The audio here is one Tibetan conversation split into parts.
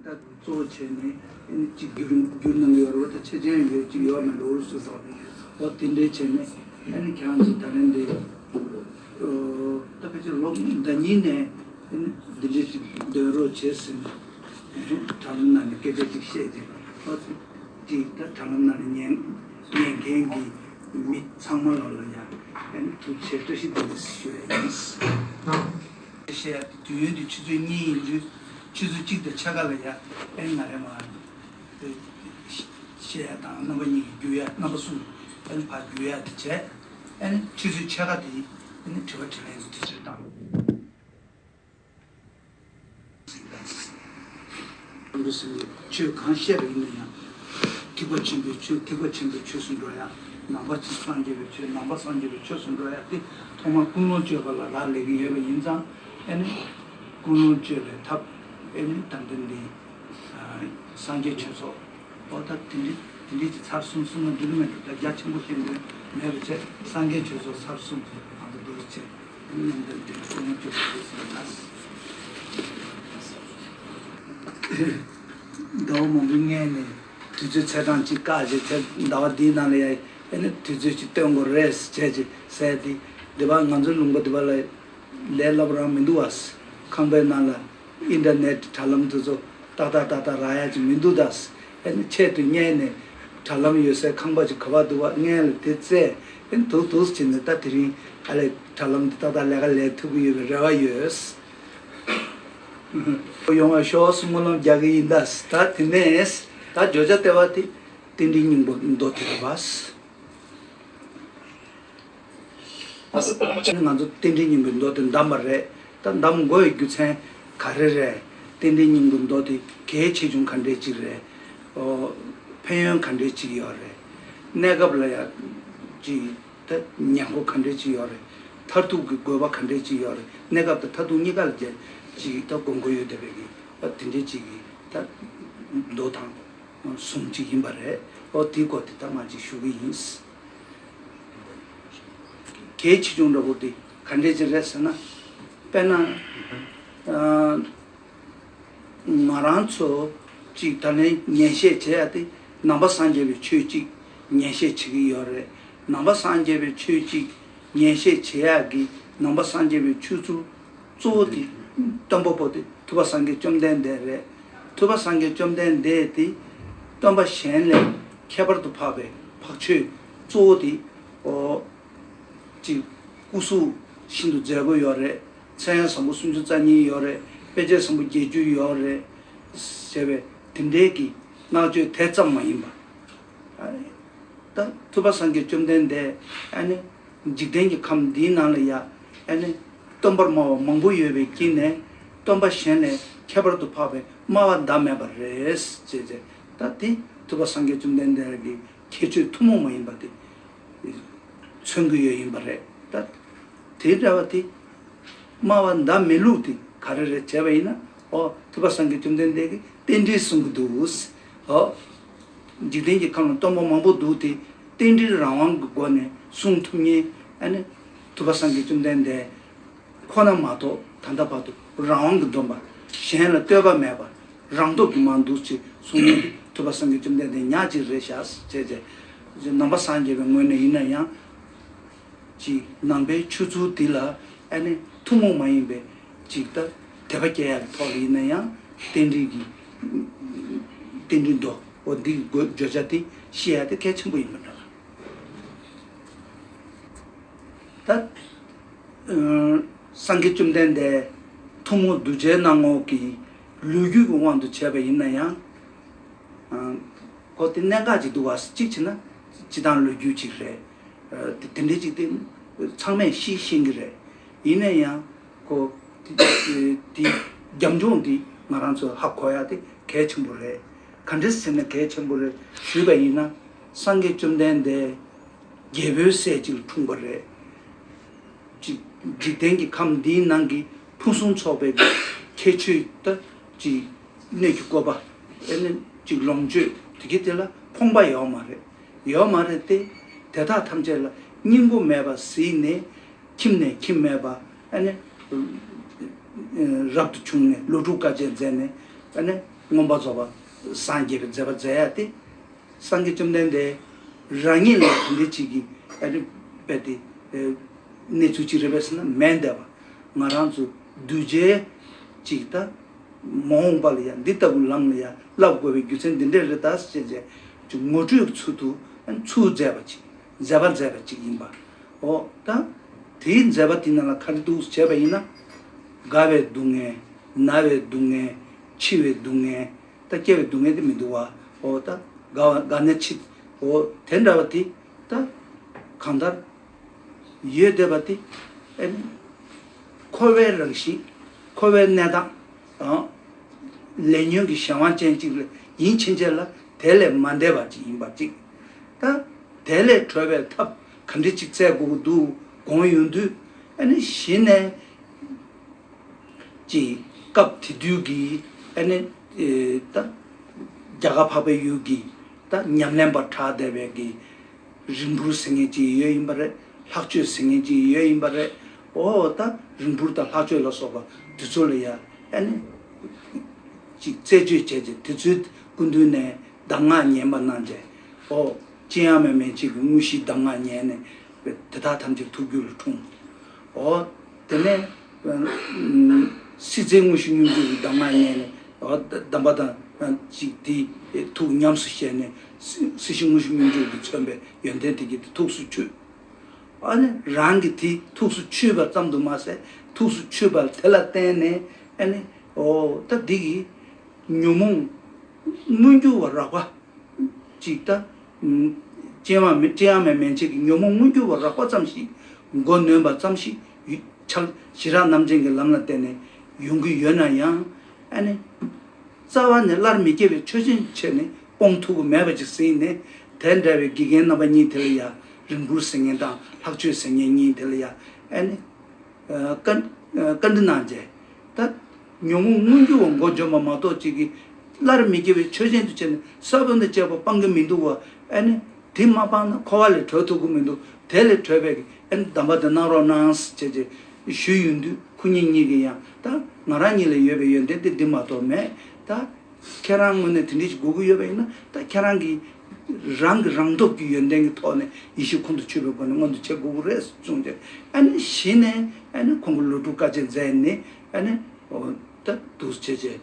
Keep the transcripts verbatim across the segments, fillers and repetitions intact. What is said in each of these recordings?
ད་གཙོ་བོ་བྱས་ནས་ཨ་ནི་གཅིག་བསྒྱུར་བསྒྱུར་གནང་གི་ཡོད་རེད་བ། ད་ཆེ་ཆེན་ཡོད་ཅིག་ཡོད་མེད་ལོ་རུ་སུ་སོགས་ནས་འོ་དེ་འདྲའི་བྱས་ནས་ཨ་ནི་ཁྱེད་རང་ཚོ་ད་ལན་འདི་ད་ཕལ་ཆེར་ལོ་ཟླ་ཉིན་ནས་ཨ་ནི་འདི་འདྲའི་ཅིག་འདོན་རོགས་བྱས་ཟིན་དྲ་ལམ་ནང་ནས་སྐད་ཆ་ཅིག་བཤད་དེ་ཨ་ཙི་ཅིག་ད་དྲ་ལམ་ནང་ནས་ཉན་ཉན་མཁན་གྱི་མི་ཚང་མ་ལ་ལ་ཡང་ཨ་ནི་ཐུགས་རྗེ་ཆེ་བཀྲ་ཤིས་བདེ་ལེགས་ཞུ་ཡ་ཡིན། བཤད་ཡ་དེ་དུས་ཡུན་དེ་ཆུ་ཚོད་གཉིས་ཡིན་དུས་ཆུ་ཚོད་གཅིག་དང་ཕྱེད་ཀ་ལ་ཡ་ཨེ་ང་རེ་མ་བཤད་ཡ་དང་རྣམ་པ་གཉིས་ཀྱི་རྒྱུ་ཡ་རྣམ་པ་གསུམ་ཨེ་ཕར་རྒྱུ་ཡ་དེ་བྱས་ཨེ་ཆུ་ཚོད་ཕྱེད་ཀ་དེ་ཨེ་དྲི་བ་དྲིས་ལན་གྱི་དུས་ཚོད་དང་། ཆོས་གང་བཤད་པ་ཡིན་ན་ཡང་། ཐེག་པ་ཆེན་པོའི་ཆོས་ཐེག་པ་ཆེན་པོའི་ཆོས་སུ་འགྲོ་ཡ། ནང་པ་སངས་རྒྱས་པའི་ཆོས་ནང་པ་སངས་རྒྱས་པའི་ཆོས་སུ་འགྲོ་ཡ་དེ་ཐོག་མར་ཀུན་སློང་བཅོས་པ་ལ་རག་ལས་ཀྱི་ཡོད་པ་ཡིན་ཙང་ཨེ་ནི། ཀུན་སློང་བཅོས་པའི་ཐབས་ཨེ་ནི་དམ་དོན་འདི། སངས་རྒྱས་ཆོས་ཚོགས། ཨོ་ད་དེ་འདྲི་དེ་འདྲི་གི་ཚར་གསུམ་གསུམ་ན་འགྲིག་གི་མེད་འགྲོ། ད་རྒྱ་ཆེན་པོ་བཤད་འདོད་མེད་པ་བྱས་སངས་རྒྱས་ཆོས་ཚོགས་ཚར་གསུམ་ང་ཚོ་འདུག་བྱས་མཉམ་དུ་འདི་ཀུན་སློང་བཅོས་པ་རེད་ཟེར་ན། ཟླ་བ་མང་པོའི་སྔོན་ནས་དུས་ཚོད་ཚེས་གྲངས་གཅིག་བཀག་བྱས་ཚེ་ཟླ་བ་འདིའི་ནང་ལ་ཡ་ཨེ་ནི་དུས་ཚོད་ཅིག་སྟོན་དགོས་རེད་བྱས་ཅིག་ཟེར་ཏེ་འདི་པ་ང་ཚོའི་ལུང་པ་འདི་པ་ལ་ལས་སླ་པོ་རང་མི་འདུག་བ། ཁང་པའི་ནང་ལ་ཨིན་ཊར་ནེཊ་དྲ་ལམ་དེ་ཚོ་ཏག་ཏག་ཏག་ཏག་རག་ཡ་ཅིག་མི་འདུག་ད། ཨེ་ནི་ཆེད་དུ་གཉེར་ནས་དྲ་ལམ་ཡོད་སའི་ཁང་པ་ཅིག་ག་པར་འདུག་བ་སྔོན་ལ་དེ་བཙལ་ཨེ་ནི་འདུག་འདུག་བྱས་ནས་ད་དེ་རིང་ཨ་ལས་དྲ་ལམ་འདི་ཏག་ཏག་ལས་ཀ་ལས་ཐུབ་ཀྱི་ཡོད་པའི་རེ་བ་ཡོད། ཡོང་བ་ཤོག་སྨོན་ལམ་རྒྱག་གི་ཡིན་ད། ད་དེ་ནས་ད་བརྗོད་བྱ་ལྟེ་བ་དེ་རྟེན་འབྲེལ་སྙིང་པོ་མདོ་དེ་རེད་བ། ང་ཚོ་རྟེན་འབྲེལ་སྙིང་པོའི་མདོ་དེ་འདམ་པ་རེད། ད་འདམ་དགོས་པའི་རྒྱུ་མཚན་ག་རེ་རེད། རྟེན་འབྲེལ་སྙིང་པོའི་མདོ་དེ་གལ་ཆེ་ཆུང་ག་འདྲས་ཅིག་རེད། ཨོ། ཕན་ཡོན་ག་འདྲས་ཅིག་ཡོད་རེད། གནས་སྐབས་ལ་ཡ་ཅིག་ད་ཉེན་ཁ་ག་འདྲས་ཅིག་ཡོད་རེད། མཐར་ཐུག་གི་དགོས་པ་ག་འདྲས་ཅིག་ཡོད་རེད། གནས་སྐབས་དང་མཐར་ཐུག་གཉིས་ཀ་ལ་རྒྱལ་ཅིག་ད་དགོངས་དགོས་ཡོད་བསྡད་པའི་གི་ཨ་དེ་འདྲས་ཅིག་གི་ད་མདོ་དང་། གསུང་གཅིག་ཡིན་པ་རེད། ཨོ་དེའི་སྐོར་དེ་ད་མ་ཅིག་ཞུ་གི་ཡིན། གལ་ཆེ་ཆུང་འདྲ་པོ་དེ་ག་འདྲས་ཅིག་རེད་ཟེར་ན། དཔེར་ན། ཨ། ང་རང་ཚོ་གཅིག་ད་ལན་ཉན་བཤད་བྱེད་ཡ་དེ་ནང་པ་སངས་རྒྱས་པའི་ཆོས་གཅིག་ཉན་བཤད་བྱེད་ཀྱི་ཡོད་རེད། ནང་པ་སངས་རྒྱས་པའི་ཆོས་གཅིག་ཉན་བཤད་བྱེད་ཡ་གི་ནང་པ་སངས་རྒྱས་པའི་ཆོས་ཚུལ་གཙོ་བོ་དེ་སྟོན་པ་པོ་དེ་ཐུབ་པ་སངས་རྒྱས་བཅོམ་ལྡན་འདས་རེད། ཐུབ་པ་སངས་རྒྱས་བཅོམ་ལྡན་འདས་དེ་སྟོན་པ་གཞན་ལས་ཁྱད་པར་དུ་འཕགས་པའི་འཕགས་ཆོས་གཙོ་བོ་དེ་ཨོ་ཅིག་སྐུ་གཟུགས་ཤིན་ཏུ་མཛེས་པོ་ཡོད་རེད། མཚན་བཟང་པོ་སུམ་ཅུ་རྩ་གཉིས་ཡོད་རེད། དཔེ་བྱད་བཟང་པོ་བརྒྱད་ཅུ་ཡོད་རེད། ཟེར་བའི་དེ་འདྲའི་གི་བསྔགས་བརྗོད་དེ་ཙམ་མ་ཡིན་པ། ཨ་ནི། ད་ཐུབ་པ་སངས་རྒྱས་བཅོམ་ལྡན་འདས་ཨ་ནི། འཇིག་རྟེན་གྱི་ཁམས་འདིའི་ནང་ལ་ཡ་ཨ་ནི། སྟོན་པར་སྨྲ་བ་མང་པོ་ཡོད་པའི་དཀྱིལ་ནས་སྟོན་པ་གཞན་ལས་ཁྱད་པར་དུ་འཕགས་པའི་སྨྲ་བ་ཟླ་མེད་པ་རེད་ཅེས་ཟེར། ད་དེ་ཐུབ་པ་སངས་རྒྱས་བཅོམ་ལྡན་འདས་ཀྱི་ཁྱད་ཆོས་ཐུན་མོང་མ་ཡིན་པ་དེ། མཚོན་གྱི་ཡོད་ཡིན་པ་རེད་ད། དེ་འདྲ་བ་དེ། སྨྲ་བ་ཟླ་མེད་ལུགས་དེ་ག་རེ་རེད་བྱས་པ་ཡིན་ན། ཨོ་ཐུབ་པ་སངས་རྒྱས་བཅོམ་ལྡན་འདས་ཀྱིས་རྟེན་འབྲེལ་གསུང་གི་འདུག་ཨོ། འཇིག་རྟེན་གྱི་ཁམས་ལ་སྟོན་པ་མང་པོ་འདུག་དེ་རྟེན་འབྲེལ་རང་དབང་གི་སྒོ་ནས་གསུང་ཐུབ་མཁན་ཨ་ནི། ཐུབ་པ་སངས་རྒྱས་བཅོམ་ལྡན་འདས་ཁོ་ན་མ་གཏོགས་ད་ལྟ་བར་དུ་རང་དབང་གི་སྡོམ་པ། གཞན་ལ་ལྟོས་པ་མེད་པ། རང་སྟོབས་ཀྱིས་མར་འདུག་ཅེས་གསུང་མཁན་དེ་ཐུབ་པ་སངས་རྒྱས་བཅོམ་ལྡན་འདས་ཉག་གཅིག་རེད་ཤག་ཅེས་བྱས། ནང་པ་སངས་རྒྱས་པའི་ངོས་ནས་ཡིན་ན་ཡང་། ཅིག་ནང་པའི་ཆོས་ཚུལ་འདི་ལ་ཨ་ནི་ཐུན་མོང་མ་ཡིན་པའི་ཅིག་ད་དད་པ་སྐྱེ་ཡག་གི་ཐོག་ལ་ཡིན་ན་ཡང་རྟེན་འབྲེལ་གྱི་རྟེན་འབྲེལ་མདོ་འོ་འདི་གི་བརྗོད་བྱ་དེ་ཤེས་ཡག་དེ་གལ་ཆེན་པོ་ཡིན་པ་འདྲ། ད། སངས་རྒྱས་བཅོམ་ལྡན་འདས་ཐུན་མོང་གདུལ་བྱའི་སྣང་ངོ་གི་ལོ་རྒྱུས་ཀྱི་དབང་དུ་བྱས་པ་ཡིན་ན་ཡང་། ཨ། གོ་དེ་གནད་འགག་ཅིག་འདུག་བ། གཅིག་བྱས་ན་སྤྱི་བཏང་ལོ་རྒྱུས་ཅིག་རེད། ཨ། དེ་དེ་འདྲའི་ཅིག་དེ་ཚང་མས་ཤེས་ཤེས་ཀྱི་རེད། ཡིན་ན་ཡང་གོ་དེ་དེ་རྒྱབ་ལྗོངས་འདི་ང་རང་ཚོ་ཧ་གོ་ཡ་དེ་གལ་ཆེན་པོ་རེད། ག་འདྲས་ཟེར་ན་གལ་ཆེན་པོ་རེད་ཞུས་པ་ཡིན་ན། སངས་རྒྱས་བཅོམ་ལྡན་འདས་རྒྱལ་པོའི་སྲས་ཅིག་ལ་འཁྲུངས་པ་རེད། ཅིག་འཇིག་རྟེན་གྱི་ཁམས་འདིའི་ནང་གི་ཕུན་སུམ་ཚོགས་པའི་ཁྱད་ཆོས་ད་ཅིག་སྣོད་ཀྱི་བཀོད་པ། ཨེ་ནི་ཅིག་ལོངས་སྤྱོད་དེ་གི་དེ་ལ་ཕོངས་པ་ཡོད་མ་རེད། ཡོད་མ་རེད་དེ། དེ་དག་ཐམས་ཅད་ལ་སྙིང་པོ་མེད་པ་གཟིགས་ནས་ཁྱིམ་ནས་ཁྱིམ་མེད་པ། ཨེ་ནི་རབ་ཏུ་བྱུང་ནས་ལོ་དྲུག་དཀའ་སྤྱད་མཛད་ནས། ཨེ་ནི། མངོན་པར་རྫོགས་པ་སངས་རྒྱས་པའི་མཛད་པ་མཛད་ཡ་དེ། སངས་རྒྱས་བཅོམ་ལྡན་འདས་རང་ཉིད་ལ་དེ་འདྲའི་ཅིག་གི་ཨ་ནི་རྦད་དེ་གནས་ཚུལ་ཅིག་རེད་པས་ཟེར་ན་མིན་འདུག་པ། ང་རང་ཚོ་གདུལ་བྱའི་ཅིག་ད་མ་འོངས་པ་ལ་ཡང་འདི་ལྟ་བུ་ལམ་ལ་ཡང་བསླབ་དགོས་པའི་རྒྱུ་མཚན་འདི་འདྲ་རེད་ད་ཟེར་བྱས་ཅིག་ངོ་སྤྲོད་ཀྱི་ཚུལ་དུ་ཚུར་མཛད་པ་ཅིག་མཛད་པ་མཛད་པ་ཅིག་ཡིན་པ། འོ་ད་དེའི་མཛད་པ་དེའི་ནང་ལ་ག་རེ་འདུག་བྱས་པ་ཡིན་ན། རྒ་བའི་སྡུག་བསྔལ། ན་བའི་སྡུག་བསྔལ། འཆི་བའི་སྡུག་བསྔལ། ད་སྐྱེ་བའི་སྡུག་བསྔལ་དེ་མི་འདུག་བ། འོ་ད་རྒ་བ་རྒ་ནས་འཆི། འོ་དེ་འདྲ་བ་དེ་ད་གང་ལྟར་ཡོད་བསྡད་པ་དེ་ཨེ་ནི་འཁོར་བའི་རང་བཞིན། འཁོར་བའི་གནས་སྟངས་དང་། ལས་ཉོན་གྱི་གཞན་དབང་ཅན་གཅིག་ལ་ཡིན་ཕྱིན་ཆད་ལ་དེ་ལས་མ་འདས་པ་ཅིག་ཡིན་པ་གཅིག་ད་དེ་ལས་གྲོལ་བའི་ཐབས་ག་འདྲ་ཅིག་བཙལ་དགོས་ཀྱི་འདུག་དགོངས་ཡོང་དུས་ཨ་ནི་གཞི་ནས་ཅིག་སྐབས་དེ་དུས་ཀྱི་ཨ་ནི་ད་རྒྱ་གར་འཕགས་པའི་ཡུལ་གྱི་ད་ཉམས་ལེན་པ་གྲགས་བསྡད་པའི་གི་རིག་འཕུར་ཟེར་མཁན་ཅིག་ཡོད་ཡིན་པ་རེད། ལྷག་སྤྱོད་ཟེར་མཁན་ཅིག་ཡོད་ཡིན་པ་རེད། འོ་ད་རིག་འཕུར་དང་ལྷག་སྤྱོད་ལ་སོགས་པ་དེ་ཚོ་ལ་ཡ་ཨ་ནི་ཅིག་རྩད་གཅོད་བྱས་རྗེས་དེ་ཚོའི་སྐུ་མདུན་ནས་གདམས་ངག་ཉན་པ་གནང་རྗེས། འོ་ལྕི་ཡང་མེད་མན་ཆད་ཀྱི་དངོས་གཞིའི་གདམས་ངག་ཉན་ནས་དེ་དག་ཐམས་ཅད་ཐུགས་རྒྱུད་ལ་འཁྲུངས། འོ་དེ་ནས་སྲིད་རྩེའི་དངོས་གཞི་སྙོམས་འཇུག་གི་གདམས་ངག་ཉན་ནས། འོ་གདམས་པ་དང་ཅིག་དེ་ཐུགས་ཉམས་སུ་བཞེས་ནས་སྲིད་སྲིད་ཞི་དངོས་གཞི་སྙོམས་འཇུག་གིས་མཚོན་པའི་ཡོན་ཏན་དེ་གྱིས་ཐུགས་སུ་ཆུད། ཨ་ནི་རང་གིས་དེ་ཐུགས་སུ་ཆུད་པ་ཙམ་དུ་མ་ཟད་ཐུགས་སུ་ཆུད་པ་དེ་ལ་བརྟེན་ནས་ཨ་ནི་འོ་ད་འདི་གི་ཉོན་མོངས་མངོན་གྱུར་བ་རགས་པ་ཅིག་ད། ལྕི་ཡང་མེད་ལྕི་ཡང་མེད་མན་ཆད་ཀྱི་ཉོན་མོངས་མངོན་གྱུར་བ་རགས་པ་ཙམ་ཞིག་མགོ་ནོན་པ་ཙམ་ཞིག་ཡུ་ཆགས་ཞི་རགས་རྣམ་ཅན་གྱི་ལམ་ལ་བརྟེན་ནས་ཡོང་གི་ཡོད་ན་ཡང་ཨ་ནི། རྩ་བ་ནས་སླར་མི་སྐྱེ་བའི་ཆོས་ཅན་བྱས་ནས་སྤོང་ཐུབ་ཀྱི་མེད་པ་ཅིག་ཟིན་ནས། དེ་འདྲ་བའི་དགེ་རྒན་རྣམ་པ་གཉིས་དེ་ལ་ཡ་རིག་འཕུར་ཟེར་མཁན་དང་ལྷག་སྤྱོད་ཟེར་མཁན་གཉིས་དེ་ལ་ཡ་ཨ་ནི་བཀའ་བཀའ་འདྲི་གནང་རྗེས། ད་ཉོན་མོངས་མངོན་གྱུར་བ་མགོ་འཇོམས་པ་མ་གཏོགས་ཅིག་གིས་སླར་མི་སྐྱེ་བའི་ཆོས་ཅན་དུ་བྱས་ནས་ས་བོན་དང་བཅས་པ་སྤང་གི་མི་འདུག་བ། ཨ་ནི་དེ་མ་སྤངས་ན་འཁོར་བ་ལས་གྲོལ་ཐུབ་ཀྱི་མི་འདུག་དེ་ལས་གྲོལ་བའི་ཨ་ནི་གདམས་པ་དེ་གནང་རོགས་གནང་ཟེར་བྱས་ཞུས་ཡོང་དུས་ཁོ་གཉིས་གཉིས་ཀྱིས་ཡང་ད་ང་རང་གཉིས་ལ་ཡོད་པའི་ཡོན་ཏན་དེ་འདི་མ་གཏོགས་མེད། ད་ཁྱེད་རང་ངོས་ནས་དེ་འདྲ་ཞིག་དགོས་ཀྱི་ཡོད་པ་ཡིན་ན་ད་ཁྱེད་རང་གིས་རང་གི་རང་སྟོབས་ཀྱི་ཡོན་ཏན་གྱི་ཐོག་ནས་ཡེ་ཤེས་ཁོང་དུ་ཆུད་པའི་སྒོ་ནས་མངོན་དུ་བྱེད་དགོས་ཀྱི་རེད་གསུངས་ཏེ། ཨ་ནི་གཞི་ནས་ཨ་ནི་ཁོང་གི་ལོ་དྲུག་དཀའ་སྤྱད་མཛད་ནས་ཨ་ནི་ད་འདུག་བྱས་བྱས།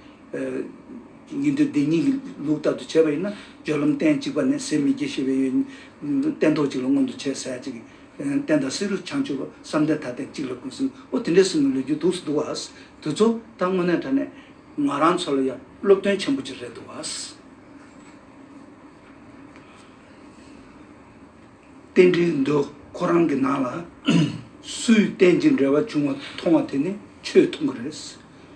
ཉན་ཐོས་སྡེ་གཉིས་ཀྱི་ལུགས་ལྟར་དུ་བྱས་པ་ཡིན་ན་སྦྱོར་ལམ་སྟན་གཅིག་པ་ནས་ཟད་མི་སྐྱེ་ཞེས་པའི་སྟན་ཐོག་ཅིག་ལ་མངོན་དུ་བྱས་ཟེར་ཅིག་སྟན་དང་སྲིད་རུ་བྱང་ཆུབ་པ་བསམ་གཏན་མཐའ་རྟེན་གཅིག་ལ་ཀུན་གསལ། འོ་དེ་འདྲའི་གསུང་གི་ལོ་རྒྱུས་འདུག་སེ་འདུག་བ། དེ་ཚོ་ད་དངོས་གནས་དྲང་གནས་ང་རང་ཚོ་ལ་ཡང་སློབ་སྟོན་ཆེན་པོ་ཅིག་རེད་འདུག་བ། རྟེན་འབྲེལ་འདི་ཁོ་རང་གི་ནང་ལ་སུས་རྟེན་ཅིང་འབྲེལ་བར་འབྱུང་བ་མཐོང་བ་དེ་ནི་ཆོས་མཐོང་གི་རེད།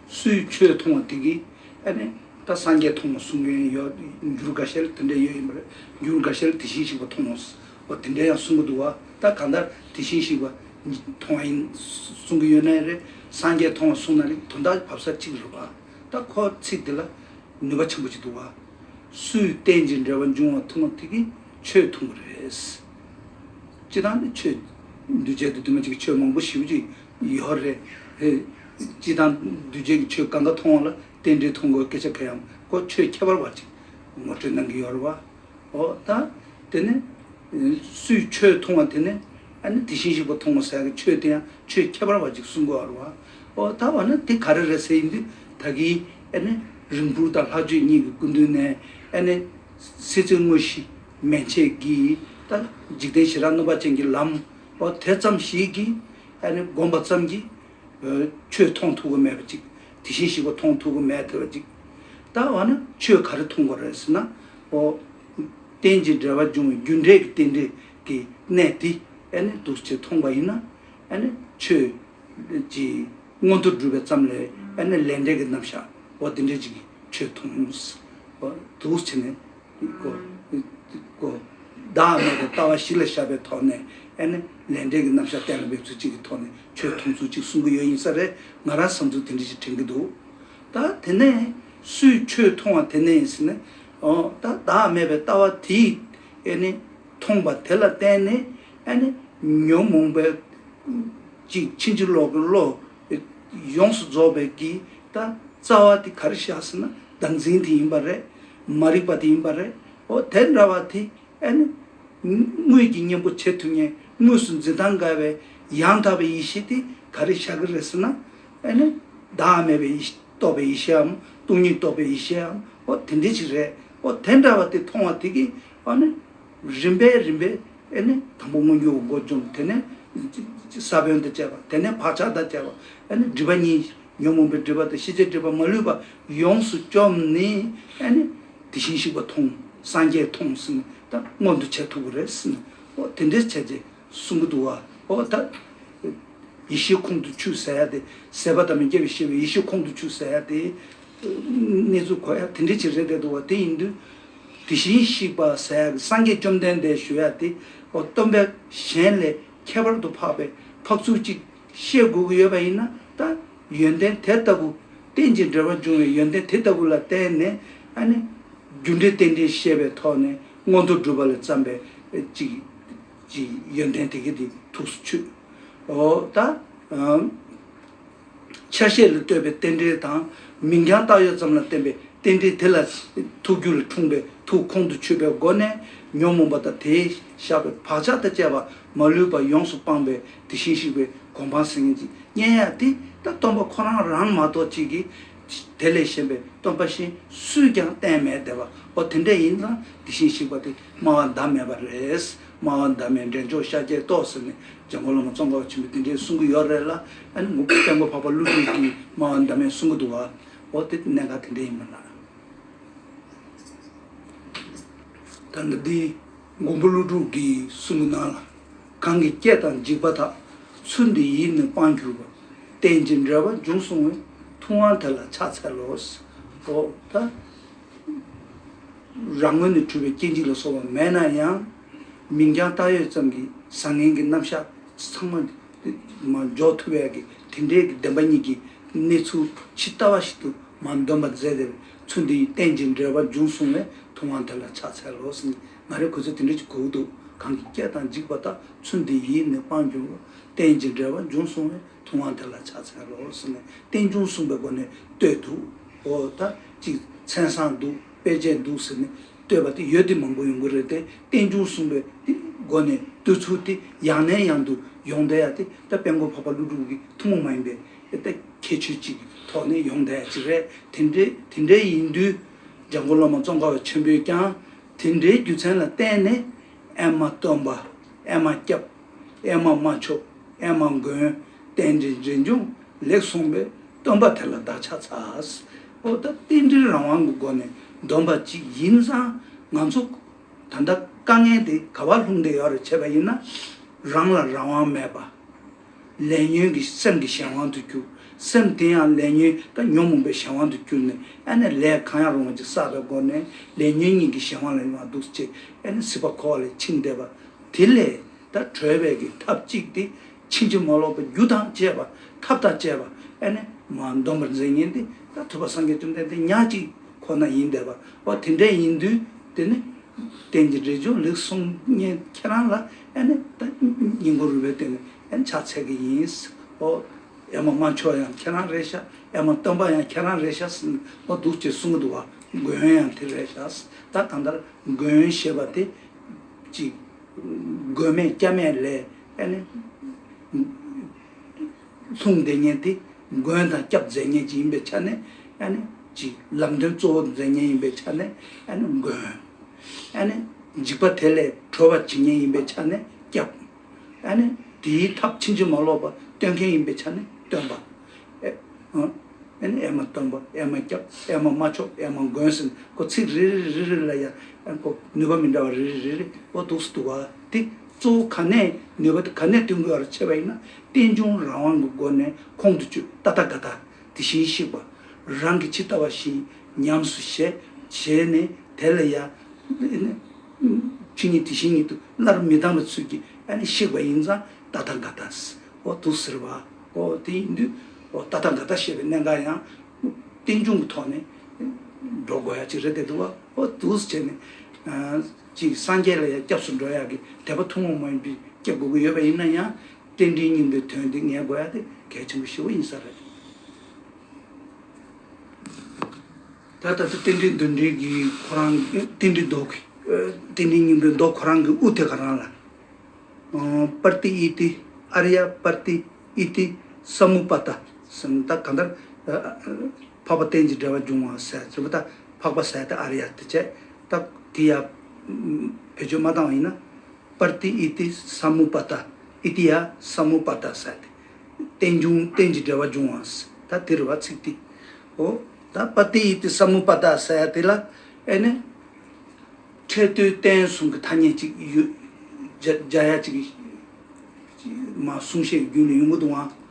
སུས་ཆོས་མཐོང་བ་དེ་གིས་ཨ་ནི་ད་སངས་རྒྱས་མཐོང་བ་གསུང་མཁན་ཡོད། འགྱུར་འགའ་ཤས་ལ་དེ་འདྲ་ཡོད་ཡིན་པ་རེད། འགྱུར་འགའ་ཤས་ལ་དེ་བཞིན་གཤེགས་པ་མཐོང་བ་འོ་དེ་འདྲ་ཡང་གསུང་གི་འདུག་བ། ད་གང་ལྟར་དེ་བཞིན་གཤེགས་པ་མཐོང་བ་ཡིན་གསུང་གི་ཡོད་ན་ཡང་རེད། སངས་རྒྱས་མཐོང་བ་གསུང་ན་རེད། དོན་དག་བབས་ས་གཅིག་རེད་བ། ད་ཁོ་ཚིག་དེ་ལ་ནུས་པ་ཆེན་པོ་ཅིག་འདུག་བ། སུས་རྟེན་ཅིང་འབྲེལ་བར་འབྱུང་བ་མཐོང་བ་དེ་གིས་ཆོས་མཐོང་གི་རེད། སྤྱིར་བཏང་ནི་ཆོས་འདུས་བྱས་དུ་དུ་མ་ཅིག་ཆོས་མང་པོ་ཞེ་པོ་ཅིག་ཡོད་རེད། ཧེ། སྤྱིར་བཏང་འདུས་བྱས་ཀྱི་ཆོས་གང་ག་མཐོང་བ་ལ་རྟེན་འབྲེལ་མཐོང་དགོས་སྐད་ཆ་ག་ཡང་ཁོ་ཆོས་ཁྱད་པར་བ་ཅིག་ངོ་སྤྲོད་གནང་གི་ཡོད་རེད་བ། འོ་ད། དེ་ནས་སུས་ཆོས་མཐོང་བ་དེ་ནས་ཨ་ནི་དེ་བཞིན་གཤེགས་པ་མཐོང་བ་ཟེར་གི་ཆོས་དེ་ཡང་ཆོས་ཁྱད་པར་བ་ཅིག་གསུང་གི་ཡོད་རེད་བ། འོ་ད་འོ་ན་དེ་ག་རེ་རེད་ཟེར་ཡིན་དུས་ད་གིན་ཨ་ནི་རིག་འཕུར་དང་ལྷག་སྤྱོད་གཉིས་ཀྱི་སྐུ་མདུན་ནས་ཨ་ནི་སྲིད་རྩེ་དངོས་གཞི་མན་ཆད་ཀྱིས་ད་འཇིག་རྟེན་ཞི་རགས་གནོད་པ་ཅན་གྱི་ལམ་འོ་དེ་ཙམ་ཞིག་གིས་ཨ་ནི་བསྒོམས་པ་ཙམ་གྱིས་ཆོས་མཐོང་ཐུབ་ཀྱི་མེད་པ་ཅིག་དེ་བཞིན་གཤེགས་པ་མཐོང་ཐུབ་ཀྱི་མེད་ཐུབ་པ་ཅིག་ད་འོ་ན་ཆོས་ག་རེ་མཐོང་དགོས་རེད་ཟེར་ན། འོ། རྟེན་ཅིང་འབྲེལ་བར་འབྱུང་བའི་རྒྱུ་འབྲས་ཀྱི་རྟེན་འབྲེལ་གྱི་གནས་དེ་ཨ་ནི་འདུག་སེ་མཐོང་བ་ཡིན་ན་ཨ་ནི་ཆོས་ཀྱི་མངོན་མཐོ་སྒྲུབ་པའི་ཙམ་ལས་ཨ་ནི་ལས་འབྲས་ཀྱི་རྣམ་གཞག་འོ་དེ་འདྲ་ཅིག་གི་ཆོས་མཐོང་། འོ་འདུག་སེ་ནས་ཀོ་ཀོ་བདག་མེད་པའི་ལྟ་བ་གཞི་ལ་བཞག་པའི་ཐོག་ནས་ཨ་ནི་ལས་འབྲས་ཀྱི་རྣམ་གཞག་གཏན་ལ་འབེབས་ཚུལ་གཅིག་གི་ཐོག་ནས་ཆོས་མཐོང་ཚུལ་གཅིག་གསུང་གི་ཡོད་ཡིན་ས་རེད། ང་རང་བསམ་ཚུལ་དེ་འདྲ་ཞིག་དྲན་གྱི་འདུག་ད་དེ་ནས་སུས་ཆོས་མཐོང་བ་དེ་ནས་ཟེར་ན། འོ་ད་བདག་མེད་པའི་ལྟ་བ་དེས་ཨ་ནི་མཐོང་བ་དེ་ལ་བརྟེན་ནས་ཨ་ནི་ཉོན་མོངས་པའི་ཅིག་ཕྱིན་ཅི་ལོག་གི་བློ་ཡོངས་སུ་རྫོགས་པའི་གི་ད་རྩ་བ་དེ་ག་རེ་བཞག་ཟེར་ན། བདག་འཛིན་དེ་ཡིན་པ་རེད། མ་རིག་པ་དེ་ཡིན་པ་རེད། འོ་དེ་འདྲ་བ་དེ་ཨ་ནི་དངོས་ཀྱི་གཉེན་པོ་བྱེད་ཐུབ་མཁན། དངོས་སུ་འཛིན་སྟངས་འགལ་བའི་ཡང་དག་པའི་ཡེ་ཤེས་དེ་ག་རེ་བཞག་གི་རེད་ཟེར་ན། ཨ་ནི་བདག་མེད་པའི་ཡེ་ཤེས། རྟོག་པའི་ཡེ་ཤེས་འམ། སྟོང་ཉིད་རྟོགས་པའི་ཡེ་ཤེས་འམ། འོ་དེ་འདྲ་ཅིག་རེད། འོ་དེ་འདྲ་བ་དེ་མཐོང་བ་དེ་གིས་ཨ་ནི་རིམ་པས་རིམ་པས་ཨ་ནི་དང་པོ་མངོན་གྱུར་བའི་སྒོ་འབྱོངས། དེ་ནས་ས་བོན་དང་བཅས་པ། དེ་ནས་བག་ཆགས་དང་བཅས་པ། ཨ་ནི་སྒྲིབ་པ་གཉིས། ཉོན་མོངས་པའི་སྒྲིབ་པ་དང་ཤེས་བྱའི་སྒྲིབ་པ་མ་ལུས་པ་ཡོངས་སུ་བཅོམ་ནས། ཨ་ནི་དེ་བཞིན་གཤེགས་པ་མཐོང་། སངས་རྒྱས་མཐོང་ཟེར་ནས་ད་མངོན་དུ་བྱེད་ཐུབ་ཀྱི་རེད་ཟེར་ནས། འོ་དེ་འདྲ་བྱས་རྗེས་གསུང་གི་འདུག་བ། འོ་ད་ཡེ་ཤེས་ཁོང་དུ་ཆུད་ཟེར་ཡ་དེ། ཟད་པ་དང་མི་སྐྱེ་བའི་ཤེས་པས་ཡེ་ཤེས་ཁོང་དུ་ཆུད་ཟེར་ཡ་དེ། གནས་ཚུལ་གོ་ཡ་དེ་འདྲ་ཅིག་རེད་བསྡད་འདུག་བ། དེ་ཡིན་དུས་དེ་བཞིན་གཤེགས་པ་ཟེར་ཡ་གི་སངས་རྒྱས་བཅོམ་ལྡན་འདས་ཞུ་ཡ་དེ། འོ་སྟོན་པ་གཞན་ལས་ཁྱད་པར་དུ་འཕགས་པའི་འཕགས་ཚུལ་ཅིག་ཤེས་དགོས་ཀྱི་ཡོད་པ་ཡིན་ན། ད་ཡོན་ཏན་དེ་ལྟ་བུ། རྟེན་ཅིང་འབྲེལ་བར་འབྱུང་བའི་ཡོན་ཏན་དེ་ལྟ་བུ་ལ་བརྟེན་ནས། ཨ་ནི་རྒྱུ་འབྲས་རྟེན་འབྲེལ་ཤེས་པའི་ཐོག་ནས་མངོན་མཐོ་སྒྲུབ་པ་ལ་བརྩམས་པའི་ཅིག་ཅིག་ཡོན་ཏན་དེ་ག་དེ་ཐུགས་སུ་ཆུད། འོ་ད་ཨམ། ཆ་ཤས་ལ་ལྟོས་པའི་རྟེན་འབྲེལ་དང་། མིང་རྐྱང་བཏགས་ཡོད་ཙམ་ལ་བརྟེན་པའི་རྟེན་འབྲེལ་དེ་ལ་ཐུགས་རྒྱུད་ལ་འཁྲུངས་པའི་ཐུགས་ཁོང་དུ་ཆུད་པའི་སྒོ་ནས། ཉོན་མོངས་པ་དང་དེས་བཞག་པའི་བག་ཆགས་དང་བཅས་པ་མ་ལུས་པ་ཡོངས་སུ་སྤངས་པའི་དེ་བཞིན་གཤེགས་པའི་གོ་འཕང་ཟེར་མཁན་ཅིག་རྙེད་ཡ་དེ། ད་སྟོན་པ་ཁོ་རང་རང་མ་གཏོགས་ཅིག་གིས། དེ་ལས་གཞན་པའི་སྟོན་པ་གཞན་སུས་ཀྱང་བསྟན་མེད་བསྡད་པ། འོ་དེ་འདྲ་ཡིན་ཙང་དེ་བཞིན་གཤེགས་པ་དེ་སྨྲ་བ་ཟླ་མེད་པ་རེད། སྨྲ་བ་ཟླ་མེད་འབྲས་ལྗོངས་ཤཱཀྱའི་ཏོག་ཟེར་ནས་འཇམ་མགོན་བླ་མ་ཙོང་ཁ་པ་ཆེན་པོས་དེ་འདྲའི་གསུང་གི་ཡོད་རེད་ལ། ཨ་ནི་མགོན་པོ་དཔལ་མགོན་འཕགས་པ་ཀླུ་སྒྲུབ་ཀྱིས་སྨྲ་བ་ཟླ་མེད་གསུང་གི་འདུག་བ། འོ་དེ་གནད་འགག་དེ་འདྲ་ཡིན་པ་ལ། ད་ལྟ་འདི་མགོན་པོ་ཀླུ་སྒྲུབ་ཀྱིས་གསུང་གི་ནང་ལ། གང་གིས་སྐྱེ་དང་འཇིག་པ་དག། ཚུལ་འདི་ཡིས་ནི་སྤང་གྱུར་པ། རྟེན་ཅིང་འབྲེལ་བར་འབྱུང་གསུང་བས། ཐུབ་དབང་དེ་ལ་ཕྱག་འཚལ་ལོ། འོ་ད། རང་ངོས་ནས་གྲུབ་པའི་སྐྱེ་འཇིག་ལ་སོགས་པ་མེད་ན་ཡང་། མིང་རྐྱང་བཏགས་ཡོད་ཙམ་གྱི་བཟང་ངན་གྱི་རྣམ་གཞག་ཚང་མ་མར་འཇོག་ཐུབ་ཡག་གི་དེ་འདྲའི་གི་བདེན་པ་གཉིས་ཀྱི་གནས་ཚུལ་ཇི་ལྟ་བ་ཞིག་ཏུ་མར་འདོན་པར་མཛད་དེ། ཚུལ་འདི་ཡིས་རྟེན་ཅིང་འབྲེལ་བར་འབྱུང་གསུང་བས། ཐུབ་དབང་དེ་ལ་ཕྱག་འཚལ་ལོ་ཟེར་ནས། ང་རའི་གོ་ཚོད་དེ་འདྲ་ཅིག་གོ་གི་འདུག་གང་གིས་སྐྱེ་དང་འཇིག་པ་དག། ཚུལ་འདི་ཡིས་ནི་སྤང་གྱུར་པ། རྟེན་ཅིང་འབྲེལ་བར་འབྱུང་གསུང་བས། ཐུབ་དབང་དེ་ལ་ཕྱག་འཚལ་ལོ་ཟེར་ནས་རྟེན་འབྱུང་གསུངས་པའི་སྒོ་ནས་བསྟོད་འདུག་འོ་ད་ཅིག་མཚན་བཟང་འདུག་དཔེ་བྱད་འདུག་ཟེར་ནས་བསྟོད་པ་དེ་ཡོད་དེ་མང་པོ་ཡོང་གི་རེད་དེ། རྟེན་འབྱུང་གསུངས་པའི་དེ་སྒོ་ནས་བསྟོད་ཚུལ་དེ་ཡང་ནས་ཡང་དུ་ཡོང་བསྡད་ཡ་དེ། ད་དཔལ་མགོན་འཕགས་པ་ཀླུ་སྒྲུབ་ཀྱི་ཐུན་མོང་མ་ཡིན་པའི་ད་ཁྱད་ཆོས་ཅིག་ཐོག་ནས་ཡོང་བསྡད་ཡ་ཅིག་རེད། དེ་འདྲའི་དེ་འདྲའི་ཡིན་དུས་འཇམ་མགོན་བླ་མ་ཙོང་ཁ་པ་ཆེན་པོས་ཀྱང་དེ་འདྲའི་རྒྱུ་མཚན་ལ་བརྟེན་ནས། ཨེ་མ་སྟོན་པ། ཨེ་མ་སྐྱབས། ཨེ་མ་མ་ཆོག་ཨེ་མ་མགོན། རྟེན་འབྲེལ་འབྲས་འབྱུང་ལེགས་གསུངས་པས། སྟོན་པ་དེ་ལ་བདག་ཕྱག་འཚལ། འོ་ད་རྟེན་འབྲེལ་རང་དབང་གི་སྒོ་ནས་འདོན་པ་ཅིག་ཡིན་ཙང་། ང་ཚོ་ད་ལྟ་དཀའ་ངལ་དེ་ག་པར་ལྷུང་བསྡད་ཡོད་རེད་བྱས་པ་ཡིན་ན། རང་ལ་རང་དབང་མེད་པ། ལས་ཉོན་གྱི་སེམས་ཀྱི་གཞན་དབང་དུ་གྱུར། སེམས་དེ་ཡང་ལས་ཉོན་དང་ཉོན་མོངས་པའི་གཞན་དབང་དུ་གྱུར་ནས། ཨ་ནི་ལས་གང་ཡང་རུང་བ་ཅིག་བསགས་པའི་སྒོ་ནས་ལས་ཉོན་གཉིས་ཀྱི་གཞན་དབང་ལ་ཡོང་བ་འདུག་ཅེས། ཨ་ནི་སྲིད་པ་འཁོར་བ་ལས་ཕྱིན་བསྡད་པ་དེ་ལས་ད་གྲོལ་བའི་གི་ཐབས་གཅིག་དེ། ཕྱིན་ཅི་མ་ལོག་པའི་རྒྱུ་དང་བཅས་པ། ཐབས་དང་བཅས་པ། ཨ་ནི་མར་འདོན་པར་མཛད་མཁན་དེ་ད་ཐུབ་པ་སངས་རྒྱས་བཅོམ་ལྡན་འདས་ཉག་གཅིག་ཁོ་ན་ཡིན་བསྡད་པ། འོ་དེ་འདྲ་ཡིན་དུས་དེ་ནི། རྟེན་ཅིང་འབྲེལ་འབྱུང་ལེགས་གསུངས་མཁན་ཁྱེད་རང་ལ་ཨ་ནི་ད་སྙིང་ཁོང་རུས་པའི་གཏིང་ནས་ཨ་ནི་ཕྱག་འཚལ་གྱི་ཡིན། འོ་ཨེ་མ་མ་ཆོག་ཡང་ཁྱེད་རང་རེད་ཤག་ཨེ་མ་སྟོན་པ་ཡང་ཁྱེད་རང་རེད་ཤག་ཟེར་ནས་འོ་འདུག་ཅེས་གསུང་གི་འདུག་བ། མགོན་ཡང་དེ་རེད་ཤག་ད་གང་ལྟར་མགོན་ཞེས་པ་དེ་ཅིག་མགོན་མེད་སྐྱབས་མེད་ལས་ཨ་ནི། ལྷུང་བསྡད་མཁན་དེ་མགོན་དང་སྐྱབས་མཛད་མཁན་ཅིག་ཡིན་པའི་ཆ་ནས། ཨ་ནི་ཅིག་ལམ་སྟོན་གཙོ་བོ་མཛད་མཁན་ཡིན་པའི་ཆ་ནས་ཨ་ནི་མགོན། ཨ་ནི་འཇིགས་པ་དེ་ལས་གྲོལ་བར་བྱེད་མཁན་ཡིན་པའི་ཆ་ནས་སྐྱབས། ཨ་ནི་དེའི་ཐབས་ཕྱིན་ཅི་མ་ལོག་པ་སྟོན་མཁན་ཡིན་པའི་ཆ་ནས་སྟོན་པ། ཨེ། ཨ་ནི་ཨེ་མ་སྟོན་པ། ཨེ་མ་སྐྱབས། ཨེ་མ་མ་ཆོག་ཨེ་མ་མགོན་ཟེར་ནས་ཁོ་ཚིག་རེ་རེ་རེ་རེ་ལ་ཡང་ཨ་ཁོ་ནུས་པ་མི་འདྲ་བ་རེ་རེ་རེ་རེ་འོ་འདུག་སེ་འདུག་བ། དེ་གཙོ་བོ་ག་ནས་ནུས་པ་དེ་ག་ནས་བཏོན་དགོས་པ་རེད་བྱས་པ་ཡིན་ན། རྟེན་འབྱུང་རང་དབང་གི་སྒོ་ནས་ཁོང་དུ་ཆུད། ཏ་ཐཱ་ག་ཏ། དེ་བཞིན་གཤེགས་པ་རང་གིས་ཇི་ལྟ་བ་བཞིན་ཉམས་སུ་བཞེས། བཞེས་ནས་དེ་ལ་ཡང་ཆོས་ཉིད་དེ་བཞིན་ཉིད་དུ་སླར་མི་ལྡང་བའི་ཚུལ་གྱིས་ཨ་ནི་གཤེགས་པ་ཡིན་ཙང་ཏ་ཐཱ་ག་ཏ། འོ་འདུག་ཟེར་བ། འོ་དེ་ཡིན་དུས་འོ་ཏ་ཐཱ་ག་ཏ་ཞེས་པའི་གནད་འགག་ཡང་རྟེན་འབྱུང་གི་ཐོག་ནས་འགྲོ་དགོས་ཡ་ཅིག་རེད་བསྡད་འདུག་བ། འོ་འདུག་སེ་བྱས་ནས་ཅིག་སངས་རྒྱས་ལ་ཡང་སྐྱབས་སུ་འགྲོ་ཡག་གི་དད་པ་ཐུན་མོང་མ་ཡིན་པའི་སྐྱེ་དགོས་ཀྱི་ཡོད་པ་ཡིན་ན་ཡང་། རྟེན་འབྲེལ་སྙིང་པོའི་དོན་དེ་ངེས་དགོས་ཡ་དེ་གལ་ཆེན་པོ་ཞེ་པོ་ཡིན་ས་རེད། ད་ལྟ་རྟེན་འབྲེལ་འདོད་འགྲོའི་གི་ཁོ་རང་གི་རྟེན་འབྲེལ་མདོ་གི་རྟེན་འབྲེལ་སྙིང་པོའི་མདོ་ཁོ་རང་གི་དབུ་དེ་ག་རང་ལ། པར་ཏི་ཨི་ཏི། ཨཱརྱ་པར་ཏི་ཨི་ཏི་ས་མུ་པ་ཏ་ཟེར་ན། ད་གང་ལྟར་འཕགས་པ་རྟེན་ཅིང་འབྲེལ་བར་འབྱུང་བ་ཟེར་ཚུལ་ད་འཕགས་པ་ཟེར་ཏེ་ཨཱརྱ་དེ་བྱས། ད་དེ་ཡ་བེད་སྤྱོད་མ་བཏང་བ་ཡིན་ན། པར་ཏི་ཨི་ཏི་ས་མུ་པ་ཏ། ཨི་ཏི་ཡ་ས་མུ་པ་ཏ་ཟེར་ཏེ། རྟེན་འབྱུང་རྟེན་ཅིང་འབྲེལ་བར་འབྱུང་བ་ཟེར། ད་དེ་རེད་བ་ཚིག་དེ། འོ། ད་པར་ཏི་ཨི་ཏི་ས་མུ་པ་ཏ་ཟེར་དེ་ལ་ཨེ་ནི། ཕྲད་ལྟོས་རྟེན་གསུམ་གྱི་ཐ་སྙད་ཅིག་ཡོད། སྦྱར་སྦྱར་ཡ་ཅིག་མ་གསུང་བཤད་ཀྱི་རྒྱུན་ལ་ཡོང་གི་འདུག་ཨང་།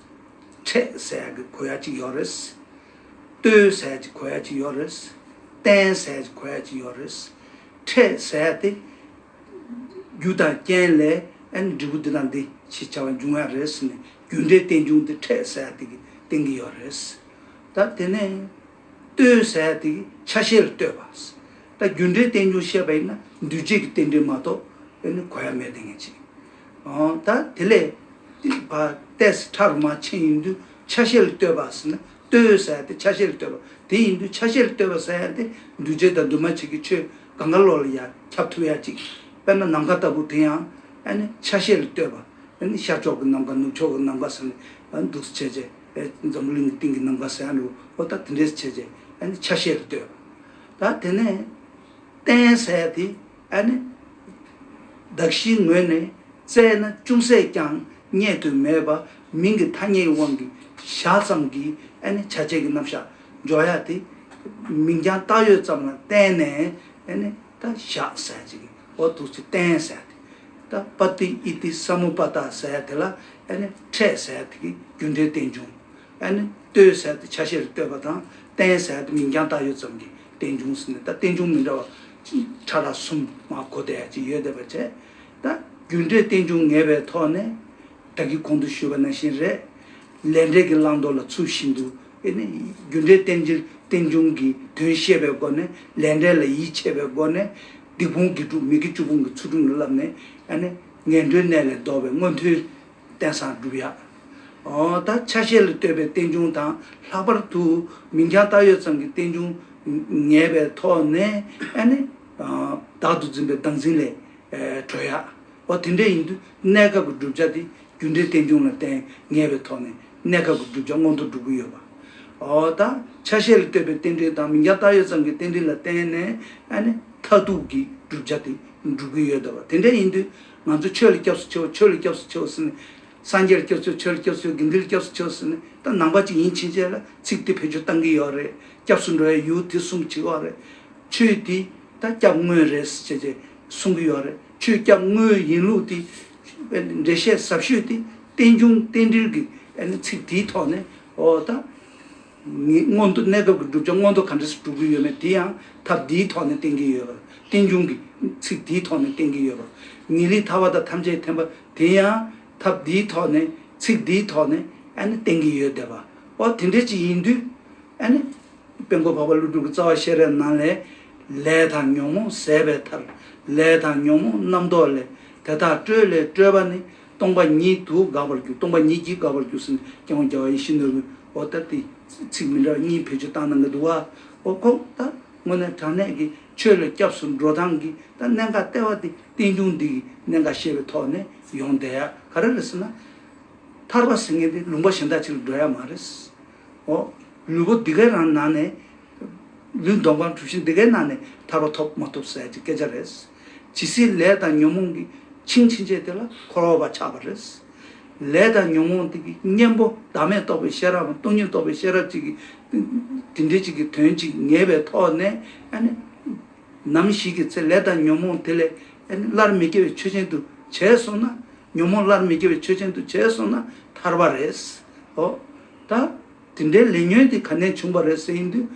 ཕྲད་ཟེར་ཡ་གི་གོ་ཡ་ཅིག་ཡོད་རེད། ལྟོས་ཟེར་ཡ་ཅིག་གོ་ཡ་ཅིག་ཡོད་རེད། རྟེན་ཟེར་ཡ་ཅིག་གོ་ཡ་ཅིག་ཡོད་རེད། ཕྲད་ཟེར་ཡ་དེ། རྒྱུ་དང་རྐྱེན་ལས་ཨ་ནི་འབྲས་བུ་འདི་དང་འདི་ཞེས་བྱ་བ་འབྱུང་ཡ་རེད་ཟེར་ནས། རྒྱུ་འབྲས་རྟེན་འབྱུང་དེ་ཕྲད་ཟེར་ཡ་དེ་གིས་བསྟན་གྱི་ཡོད་རེད། ད་དེ་ནས་ལྟོས་ཟེར་ཡ་དེ་གིས་ཆ་ཤས་ལ་ལྟོས་པ། ད་རྒྱུ་འབྲས་རྟེན་འབྱུང་བཤད་པ་ཡིན་ན་འདུས་བྱས་ཀྱི་རྟེན་འབྲེལ་མ་གཏོགས་ཨ་ནི་གོ་ཡ་མེད་དེ་ངེས་ཅིག་ཨོ། ད་དེ་ལས་ཏོག་ཙམ་ཕྲ་རུ་མར་ཕྱིན་ཡོང་དུས་ཆ་ཤས་ལ་ལྟོས་པ་ཟེར་ན། ལྟོས་ཟེར་ཡ་དེ་ཆ་ཤས་ལ་ལྟོས་པ། དེ་ཡིན་དུས་ཆ་ཤས་ལ་ལྟོས་པ་ཟེར་ཡ་དེ་འདུས་བྱས་དང་འདུས་མ་བྱས་ཀྱི་ཆོས་གང་ག་བློ་ལ་ཡ་ཁྱབ་ཐུབ་ཡ་ཅིག་དཔེར་ན་ནམ་མཁའ་ལྟ་བུ་དེ་ཡང་ཨ་ནི་ཆ་ཤས་ལ་ལྟོས་པ། ཨ་ནི་ཤར་ཕྱོགས་ཀྱི་ནམ་མཁའ་ནུབ་ཕྱོགས་ཀྱི་ནམ་མཁའ་ཟེར་ནས་ཨ་ནི་འདུག་སེ་བྱས་བྱས། ཨེ་འཛམ་བུ་གླིང་གི་སྟེང་གི་ནམ་མཁའ་ཟེར་ཡ་འདྲ་བོ། ཨོ། ད་དེ་འདྲས་བྱས་བྱས་ཨ་ནི་ཆ་ཤས་ལ་ལྟོས་པ། ད་དེ་ནས། རྟེན་ཟེར་ཡ་དེ་ཨ་ནི་གདགས་གཞིའི་ངོས་ནས་བཙལ་ན་ཅུང་ཟད་ཀྱང་རྙེད་དུ་མེད་པ། མིང་གི་ཐ་སྙད་དབང་གིས་བཞག་ཙམ་གྱིས་ཨ་ནི་བྱ་བྱེད་ཀྱི་རྣམ་གཞག་འཇོག་ཡ་དེ། མིང་རྐྱང་བཏགས་ཡོད་ཙམ་ལ་བརྟེན་ནས་ཨ་ནི་ད་བཞག་ཟེར་ཅིག་འོ་འདུག་སེ་རྟེན་ཟེར་ཡ་དེ། ད་པར་ཏི་ཨི་ཏི་ས་མུ་པ་ཏ་ཟེར་ཡ་དེ་ལ་ཨ་ནི་ཕྲད་ཟེར་ཡ་དེ་གི་རྒྱུ་འབྲས་རྟེན་འབྱུང་། ཨ་ནི་ལྟོས་ཟེར་ཡ་དེ་ཆ་ཤས་ལ་ལྟོས་པ་དང་། རྟེན་ཟེར་ཡ་དེ་མིང་རྐྱང་བཏགས་ཡོད་ཙམ་གྱི་རྟེན་འབྱུང་ཟེར་ནས། ད་རྟེན་འབྱུང་མི་འདྲ་བ་ཕྲ་རགས་གསུམ་མར་གོ་བསྡད་ཡ་ཅིག་ཡོད་བསྡད་པ་བྱས། ད་རྒྱུ་འབྲས་རྟེན་འབྱུང་ངེས་པའི་ཐོག་ནས་ད་གིན་གོང་དུ་ཞུས་པ་ནང་བཞིན་རེད། ལས་འབྲས་ཀྱི་བླང་དོར་ལ་ཚུལ་བཞིན་དུ། ཨེ་ནི་རྒྱུ་འབྲས་རྟེན་འབྱུང་རྟེན་འབྱུང་གི་དོན་ཤེས་པའི་སྒོ་ནས། ལས་འབྲས་ལ་ཡིད་ཆེས་པའི་སྒོ་ནས། སྡིག་སྤོང་དགེ་སྒྲུབ་མི་དགེ་བཅུ་སྤོང་གི་ཚུལ་ཁྲིམས་ལ་བསླབས་ནས། ཨ་ནི་ངན་འགྲོའི་གནས་ལས་ལྡོག་པའི་མངོན་མཐོའི་རྟེན་སྲུང་སྒྲུབ་ཡ། འོ། ད་ཆ་ཤས་ལ་ལྟོས་པའི་རྟེན་འབྱུང་དང་། ལྷག་པར་དུ་མིང་རྐྱང་བཏགས་ཡོད་ཙམ་གྱི་རྟེན་འབྱུང་ངེས་པའི་ཐོག་ནས། ཨ་ནི་བདག་ཏུ་འཛིན་པའི་བདག་འཛིན་ལས་གྲོལ་ཡ། འོ། དེ་འདྲ་ཡིན་དུས་གནས་སྐབས་ཀྱི་བསྒྲུབ་བྱ་དེ་རྒྱུ་འབྲས་རྟེན་འབྱུང་ལ་བརྟེན་ངེས་པའི་ཐོག་ནས་གནས་སྐབས་ཀྱི་བསྒྲུབ་བྱ་མངོན་མཐོ་འགྲུབ་ཀྱི་ཡོད་པ། འོ། ད་ཆ་ཤས་ལ་ལྟོས་པའི་རྟེན་འབྲེལ་དང་མིང་རྐྱང་བཏགས་ཡོད་ཙམ་གྱི་རྟེན་འབྲེལ་ལ་བརྟེན་ནས། ཨ་ནི་མཐར་ཐུག་གི་བསྒྲུབ་བྱ་དེ་འགྲུབ་ཀྱི་ཡོད་པ། དེ་འདྲ་ཡིན་དུས་ང་ཚོ་ཆོས་ལ་སྐྱབས་སུ་མཆིའོ། ཆོས་ལ་སྐྱབས་སུ་མཆིའོ་ཟེར་ནས། སངས་རྒྱས་ལ་སྐྱབས་སུ་མཆིའོ། ཆོས་ལ་སྐྱབས་སུ་མཆིའོ། དགེ་འདུན་ལ་སྐྱབས་སུ་མཆིའོ་ཟེར་ནས། ད་ནང་པ་ཅིག་ཡིན་ཕྱིན་ཆད་ལ་ཚིག་དེ་བེད་སྤྱོད་བཏང་གི་ཡོད་རེད། སྐྱབས་སུ་འགྲོ་བའི་ཡུལ་དེ་གསུམ་བྱེད་ཀྱི་ཡོད་རེད། ཆོས་དེ་ད་སྐྱབས་དངོས་རེད་ཟེར་བྱས་བྱས་གསུང་གི་ཡོད་རེད། ཆོས་སྐྱབས་དངོས་ཡིན་ལུགས་དེ་འགྲེལ་བཤད་ཟབ་ཤོས་དེ་རྟེན་འབྱུང་རྟེན་འབྲེལ་གྱི་ཨ་ནི་ཚིག་དེའི་ཐོག་ནས། འོ། ད་ངེས་མངོན་མཐོ། གནས་སྐབས་ཀྱི་བསྒྲུབ་བྱ་མངོན་མཐོ་ག་འདྲ་སེ་འགྲུབ་ཀྱི་ཡོད་མེད་དེ་ཡང་ཐབས་འདིའི་ཐོག་ནས་བསྟན་གྱི་ཡོད་པ། རྟེན་འབྱུང་གི་ཚིག་འདིའི་ཐོག་ནས་བསྟན་གྱི་ཡོད་པ། ངེས་ལེགས་ཐར་པ་དང་ཐམས་ཅད་མཁྱེན་པ་དེ་ཡང་ཐབས་འདིའི་ཐོག་ནས། ཚིག་འདིའི་ཐོག་ནས་ཨ་ནི་བསྟན་གྱི་ཡོད་བསྡད་པ། འོ། དེ་འདྲ་ཅིག་ཡིན་དུས་ཨ་ནི། དཔལ་མགོན་འཕགས་པ་ཀླུ་སྒྲུབ་ཀྱི་རྩ་བ་ཤེས་རབ་ནང་ལས། ལས་དང་ཉོན་མོངས་ཟད་པའི་མཐར། ལས་དང་ཉོན་མོངས་རྣམ་རྟོག་ལས། དེ་དག་སྤྲོས་ལས་སྤྲོས་པ་ནི། སྟོང་པ་ཉིད་དུ་འགག་པར་འགྱུར། སྟོང་པ་ཉིད་ཀྱིས་འགག་པར་འགྱུར་ཟེར་ནས་སྐྱབས་མགོན་རྒྱལ་བ་ཡིད་བཞིན་ནོར་བུས། འོ། ད་དེ་ཚིག་མི་འདྲ་བ་གཉིས་བེད་སྤྱོད་བཏང་གནང་གི་འདུག་བ། འོ་ཁོ། ད་དངོས་གནས་དྲང་གནས་ཀྱི་ཆོས་ལ་སྐྱབས་སུ་འགྲོ་སྟངས་ཀྱི་ད་གནད་འགག་ལྟེ་བ་དེ་རྟེན་འབྱུང་འདི་གི་གནད་འགག་ཤེས་པའི་ཐོག་ནས་ཡོང་བསྡད་ཡ་ག་རེ་རེད་ཟེར་ན། ཐར་པ་ཟེར་མཁན་དེ་ལུང་པ་གཞན་དག་ཅིག་ལ་འགྲོ་ཡ་མ་རེད། འོ། ལུས་པོ་འདི་གའི་རང་ནང་ནས། ལུས་འདོམ་གང་གྲུ་བཞི་འདི་གའི་ནང་ནས་ཐར་པ་ཐོབ་མ་ཐོབ་ཟེར་གྱི་སྐད་ཆ་རེད། ཇི་སྲིད་ལས་དང་ཉོན་མོངས་ཀྱིས་འཆིང་ཕྱིན་ཆད་དེ་ལ་འཁོར་བ་པ་ཆགས་པ་རེད། ལས་དང་ཉོན་མོངས་དེ་གི་གཉེན་པོ་བདག་མེད་རྟོགས་པའི་ཤེས་རབ་དང་སྟོང་ཉིད་རྟོགས་པའི་ཤེས་རབ་ཅིག་གི། དེ་འདྲའི་ཅིག་གི་དོན་ཅིག་ངེས་པའི་ཐོག་ནས། ཨ་ནི། ནམ་ཞིག་གི་ཚེ་ལས་དང་ཉོན་མོངས་དེ་ལས། ཨ་ནི་སླར་མི་སྐྱེ་བའི་ཆོས་ཅན་དུ་བྱས་སོང་ན། ཉོན་མོངས་སླར་མི་སྐྱེ་བའི་ཆོས་ཅན་དུ་བྱས་སོང་ན་ཐར་པ་རེད། འོ། ད་དེ་འདྲའི་ལས་ཉོན་དེ་ག་ནས་བྱུང་བ་རེད་ཟེར་ཡིན་དུས།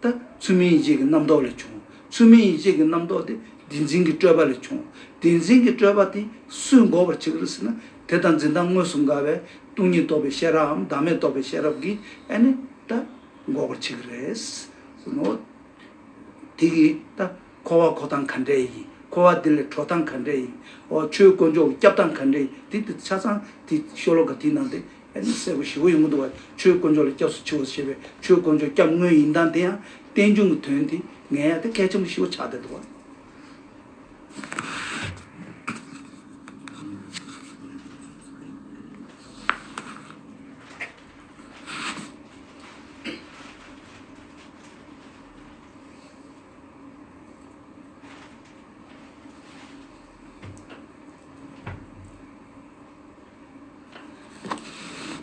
ད་ཚུལ་མིན་ཡིད་བྱེད་ཀྱི་རྣམ་རྟོག་ལས་བྱུང་། ཚུལ་མིན་ཡིད་བྱེད་ཀྱི་རྣམ་རྟོག་དེ་བདེན་འཛིན་གྱི་སྤྲོས་པ་ལས་བྱུང་། བདེན་འཛིན་གྱི་སྤྲོས་པ་དེ་སུས་འགོག་པར་བྱེད་ཀྱི་རེད་ཟེར་ན། དེ་དང་འཛིན་སྟངས་དངོས་སུ་འགལ་བའི་སྟོང་ཉིད་རྟོགས་པའི་ཤེས་རབ་འམ་བདག་མེད་རྟོགས་པའི་ཤེས་རབ་ཀྱིས། ཨ་ནི་ད་འགོག་པར་བྱེད་ཀྱི་རེད་ཟེར་ནོ། དེ་གིས་ད་འཁོར་བ་འཁོར་སྟངས་ག་འདྲས་ཡིན། འཁོར་བ་འདི་ལས་གྲོལ་སྟངས་ག་འདྲས་ཡིན། འོ། ཆོས་དཀོན་མཆོག་གི་སྐྱབས་སྟངས་ག་འདྲས་ཡིན། དེ་དེ་ཆ་ཚང་དེ་ཤོ་ལོ་ཀ་དེའི་ནང་དེ་ཨ་ནི་གསལ་པོ་ཞེ་པོ་ཡོང་གི་འདུག་བ། ཆོས་དཀོན་མཆོག་ལ་སྐྱབས་སུ་མཆིའོ་ཞེས་པའི་ཆོས་དཀོན་མཆོག་སྐྱབས་དངོས་ཡིན་སྟངས་དེ་ཡང་། རྟེན་འབྱུང་གི་དོན་དེ་ངེས་ཡ་དེ་གལ་ཆེན་པོ་ཞེ་པོ་ཆགས་བསྡད་འདུག་བ།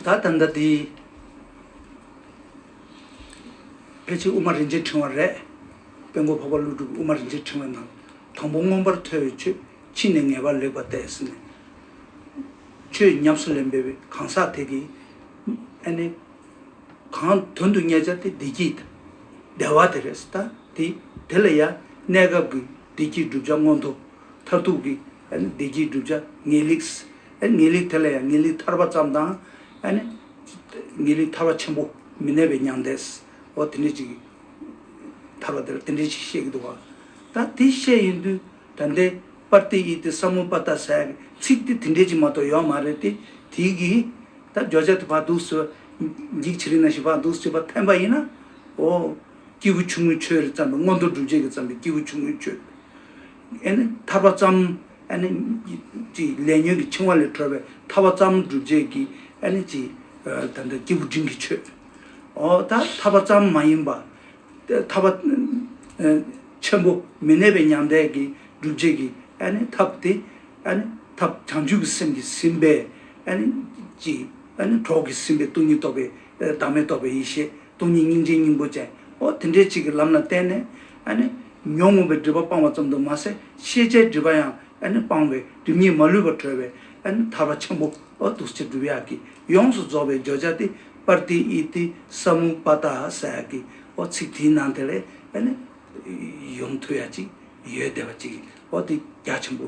ད་ད་ལྟ་དེ་ཕལ་ཆེར་དབུ་མ་རིན་ཆེན་ཕྲེང་བ་རེད། དཔལ་མགོན་འཕགས་པ་ཀླུ་སྒྲུབ་དབུ་མ་རིན་ཆེན་ཕྲེང་བའི་ནང་དང་པོ་མངོན་པར་མཐོ་བའི་ཆོས་ཕྱི་ནས་ངེས་པར་ལེགས་པ་སྟེ་ཟེར་ནས། ཆོས་ཉམས་སུ་ལེན་པའི་གང་ཟག་དེ་གིས་ཨ་ནི། གང་དོན་དུ་གཉེར་བྱ་དེ་བདེ་སྐྱིད་དང་བདེ་བ་དེ་རེད། ད་དེ་དེ་ལ་ཡང་གནས་སྐབས་ཀྱི་བདེ་སྐྱིད་བསྒྲུབ་བྱ་མངོན་མཐོ། མཐར་ཐུག་གི་ཨ་ནི་བདེ་སྐྱིད་བསྒྲུབ་བྱ་ངེས་ལེགས། ཨ་ནི་ངེས་ལེགས་དེ་ལ་ཡང་ངེས་ལེགས་ཐར་པ་ཙམ་དང་། ཨ་ནི་ངེས་ལེགས་ཐར་པ་ཆེན་པོ་མི་གནས་པའི་མྱང་འདས། འོ་དེ་འདྲ་ཅིག་ཐར་པ་དེ་ལ་དེ་འདྲ་ཅིག་བཤད་ཀྱི་འདུག་བ། ད་དེ་བཤད་ཡོང་དུས་ད་ལྟའི་པར་ཏི་ཨི་ཏི་ས་མུ་པ་ཏ་ཟེར་ཡག་གི་ཚིག་དེ་དེ་འདྲ་ཅིག་མ་གཏོགས་ཡོད་མ་རེད་དེ། དེ་གིས་ད་བརྗོད་བྱ་དེ་ཕར་འདུག་སེ་འཇིགས་ཆེ་རིགས་ན་ཞི་བར་འདུག་སེ་བྱས་པ་འཐེན་པ་ཡིན་ན། འོ། སྐྱེས་བུ་ཆུང་ངུའི་ཆོས་རེད་བརྩམས་པའི་མངོན་མཐོ་སྒྲུབ་བྱེད་ཀྱིས་བརྩམས་པའི་སྐྱེས་བུ་ཆུང་ངུའི་ཆོས། ཨ་ནི་ཐར་པ་ཙམ། ཨ་ནི་ཅིག་ལས་ཉོན་གྱི་འཆིང་བ་ལས་གྲོལ་བའི་ཐར་པ་ཙམ་སྒྲུབ་བྱེད་ཀྱི་ཨ་ནི་ཅིག་ད་ལྟ་སྐྱེས་བུ་འབྲིང་གི་ཆོས། འོ་ད་ཐར་པ་ཙམ་མ་ཡིན་པ། ཐར་པ་ཆེན་པོ་མི་གནས་པའི་མྱང་འདས་ཀྱི་སྒྲུབ་བྱེད་ཀྱི་ཨ་ནི་ཐབས་དེ། ཨ་ནི་ཐབས་བྱང་ཆུབ་ཀྱི་སེམས་ཀྱིས་ཟིན་པའི་ཨ་ནི་ཅིག་ཨ་ནི་གྲོགས་ཀྱིས་ཟིན་པའི་སྟོང་ཉིད་རྟོགས་པའི་བདག་མེད་རྟོགས་པའི་ཡེ་ཤེས། སྟོང་ཉིད་སྙིང་རྗེའི་སྙིང་པོ་ཅན། འོ་དེ་འདྲའི་ཅིག་གི་ལམ་ལ་བརྟེན་ནས། ཨ་ནི་ཉོན་མོངས་པའི་སྒྲིབ་པ་སྤངས་པ་ཙམ་དུ་མ་ཟད་ཤེས་བྱའི་སྒྲིབ་པ་ཡང་ཨ་ནི་སྤངས་པའི་སྒྲིབ་གཉིས་མ་ལུས་པར་གྲོལ་བའི་ཨ་ནི་ཐར་པ་ཆེན་པོ། འོ་འདུག་སེ་སྒྲུབ་ཡག་གི་ཡོངས་སུ་རྫོགས་པའི་བརྗོད་བྱ་དེ་པར་ཏི་ཨི་ཏི་ས་མུ་པ་ཏ་ཟེར་ཡག་གི་འོ་ཚིག་དེའི་ནང་དེ་ལས་ཨ་ནི་ཡོང་ཐུབ་ཡག་ཅིག་ཡོད་བསྡད་པ་ཅིག་འོ་དེ་རྒྱ་ཆེན་པོ་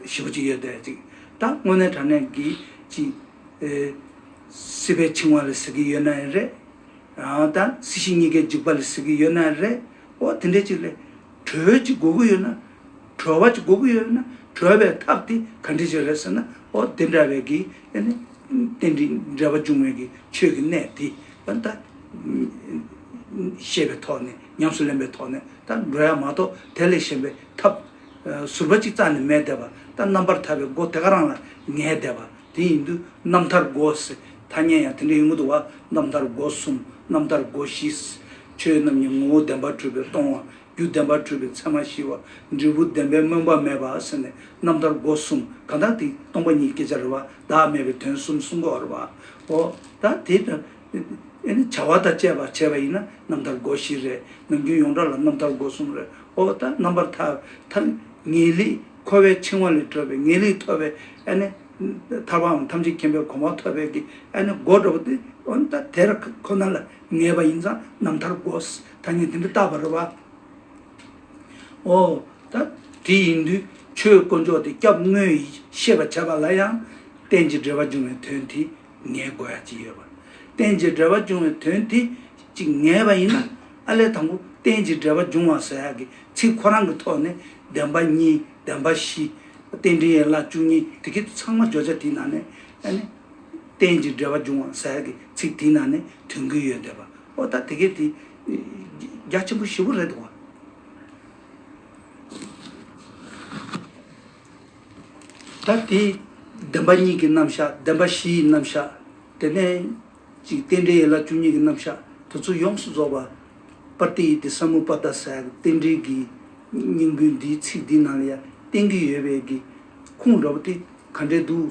ཞེ་པོ་ཅིག་ཡོད་བསྡད་པ་ཅིག་ད་དངོས་གནས་དྲང་གནས་ཀྱི་ཅིག་སྲིད་པའི་འཆིང་བ་ལ་ཟེར་གྱི་ཡོད་ན་ཡང་རེད། ད་སྲིད་ཞི་གཉིས་ཀའི་འཇིགས་པ་ལ་ཟེར་གྱི་ཡོད་ན་རེད། འོ་དེ་འདྲ་ཅིག་ལས་གྲོལ་ཅིག་དགོས་ཀྱི་ཡོད་ན། གྲོལ་བ་ཅིག་དགོས་ཀྱི་ཡོད་ན། གྲོལ་བའི་ཐབས་དེ་ག་འདྲ་ཅིག་རེད་ཟེར་ན། འོ་དེ་འདྲ་བའི་གི་ཨ་ནི་རྟེན་འབྲེལ་འབྲེལ་བ་འབྱུང་བའི་གི་ཆོས་ཀྱི་གནད་དེ་ད་ཤེས་པའི་ཐོག་ནས་ཉམས་སུ་ལེན་པའི་ཐོག་ནས་ད་འགྲོ་ཡ་མ་གཏོགས་དེ་ལས་གཞན་པའི་ཐབས་ཟུར་པ་ཅིག་རྩ་ནས་མེད་བསྡད་པ། ད་རྣམ་པར་ཐར་པའི་སྒོ་དེ་ག་རང་ལ་ངེས་བསྡད་པ། དེ་ཡིན་དུས་རྣམ་ཐར་སྒོ་ཟེར། ཐ་སྙད་ཡང་དེ་འདྲ་ཡོང་གི་འདུག་བ། རྣམ་ཐར་སྒོ་གསུམ། རྣམ་ཐར་སྒོ་བཞི། ཆོས་རྣམས་ཀྱི་ངོ་བོ་བདེན་པར་གྲུབ་པས་སྟོང་བ། རྒྱུ་བདེན་པར་གྲུབ་པས་མཚན་མ་ཞི་བ། འབྲས་བུ་བདེན་པས་སྨོན་པ་མེད་པ་ཟེར་ནས་རྣམ་ཐར་སྒོ་གསུམ། གང་ལྟར་དེ་སྟོང་པ་ཉིད་སྐད་ཆ་རེད་བ། བདག་མེད་པའི་དོན་གསུམ་གསུང་གི་ཡོད་རེད་བ། འོ་ད་དེ་ལྟར་ཨེ་ནི་བྱ་བ་དང་བཅས་པ་བྱས་པ་ཡིན་ན་རྣམ་ཐར་སྒོ་བཞི་རེད། ནམ་རྒྱུན་ཡོངས་གྲགས་ལ་རྣམ་ཐར་སྒོ་གསུམ་རེད། འོ་ད་རྣམ་པར་ཐར་ཐར་ངེས་ལེགས་འཁོར་བའི་འཆིང་བ་ལས་གྲོལ་བའི་ངེས་ལེགས་ཐོབ་པའི་ཨ་ནི་ཐར་པའམ་ཐམས་ཅད་མཁྱེན་པའི་གོ་འཕང་ཐོབ་པའི་གི་ཨ་ནི་སྒོ་འདྲ་བོ་དེ་འོ་ད་དེར་ཁོ་ན་ལ་ངེས་པ་ཡིན་ཙང་རྣམ་ཐར་སྒོ་ཐ་སྙད་དེ་འདྲ་བཏགས་པ་རེད་བ། འོ་ད་དེ་ཡིན་དུས་ཆོས་དཀོན་མཆོག་དེ་སྐྱབས་དངོས་ཡིན་ཤེས་པར་བྱ་བ་ལ་ཡང་རྟེན་ཅིང་འབྲེལ་བར་འབྱུང་བའི་དོན་དེ། ངེས་དགོས་ཡ་ཅིག་ཡོད་པ། རྟེན་ཅིང་འབྲེལ་བར་འབྱུང་བའི་དོན་དེ་ཅིག་ངེས་པ་ཡིན་ན། ཨ་ལས་དང་པོ་རྟེན་ཅིང་འབྲེལ་བར་འབྱུང་བ་ཟེར་ཡག་གི་ཚིག་ཁོ་རང་གི་ཐོག་ནས་བདེན་པ་གཉིས། བདེན་པ་བཞི། རྟེན་འབྲེལ་ཡན་ལག་བཅུ་གཉིས་དེ་གི་ཚང་མ་བརྗོད་བྱ་དེའི་ནང་ནས་ཨ་ནི་རྟེན་ཅིང་འབྲེལ་བར་འབྱུང་བ་ཟེར་ཡག་གི་ཚིག་དེའི་ནང་ནས་ཐོན་གི་ཡོད་བསྡད་པ། འོ་ད་དེ་གི་དེ་རྒྱ་ཆེན་པོ་ཞེ་པོ་རེད་འདུག་བ། ད་དེ་བདེན་པ་གཉིས་ཀྱི་རྣམ་གཞག་བདེན་པ་བཞི་ཡི་རྣམ་གཞག་དེ་ནས་ཅིག་རྟེན་འབྲེལ་ཡན་ལག་བཅུ་གཉིས་ཀྱི་རྣམ་གཞག་དེ་ཚོ་ཡོངས་སུ་རྫོགས་པ། པར་ཏི་ཡི་ཏི་ས་མུ་པ་ཏ་ཟེར་ཡག་རྟེན་འབྲེལ་གྱི་སྙིང་པོའི་འདིའི་ཚིག་འདིའི་ནང་ལ་ཡང་བསྟན་གྱི་ཡོད་པའི་གི་ཁུངས་འདྲ་པོ་དེ་ག་འདྲས་འདུག་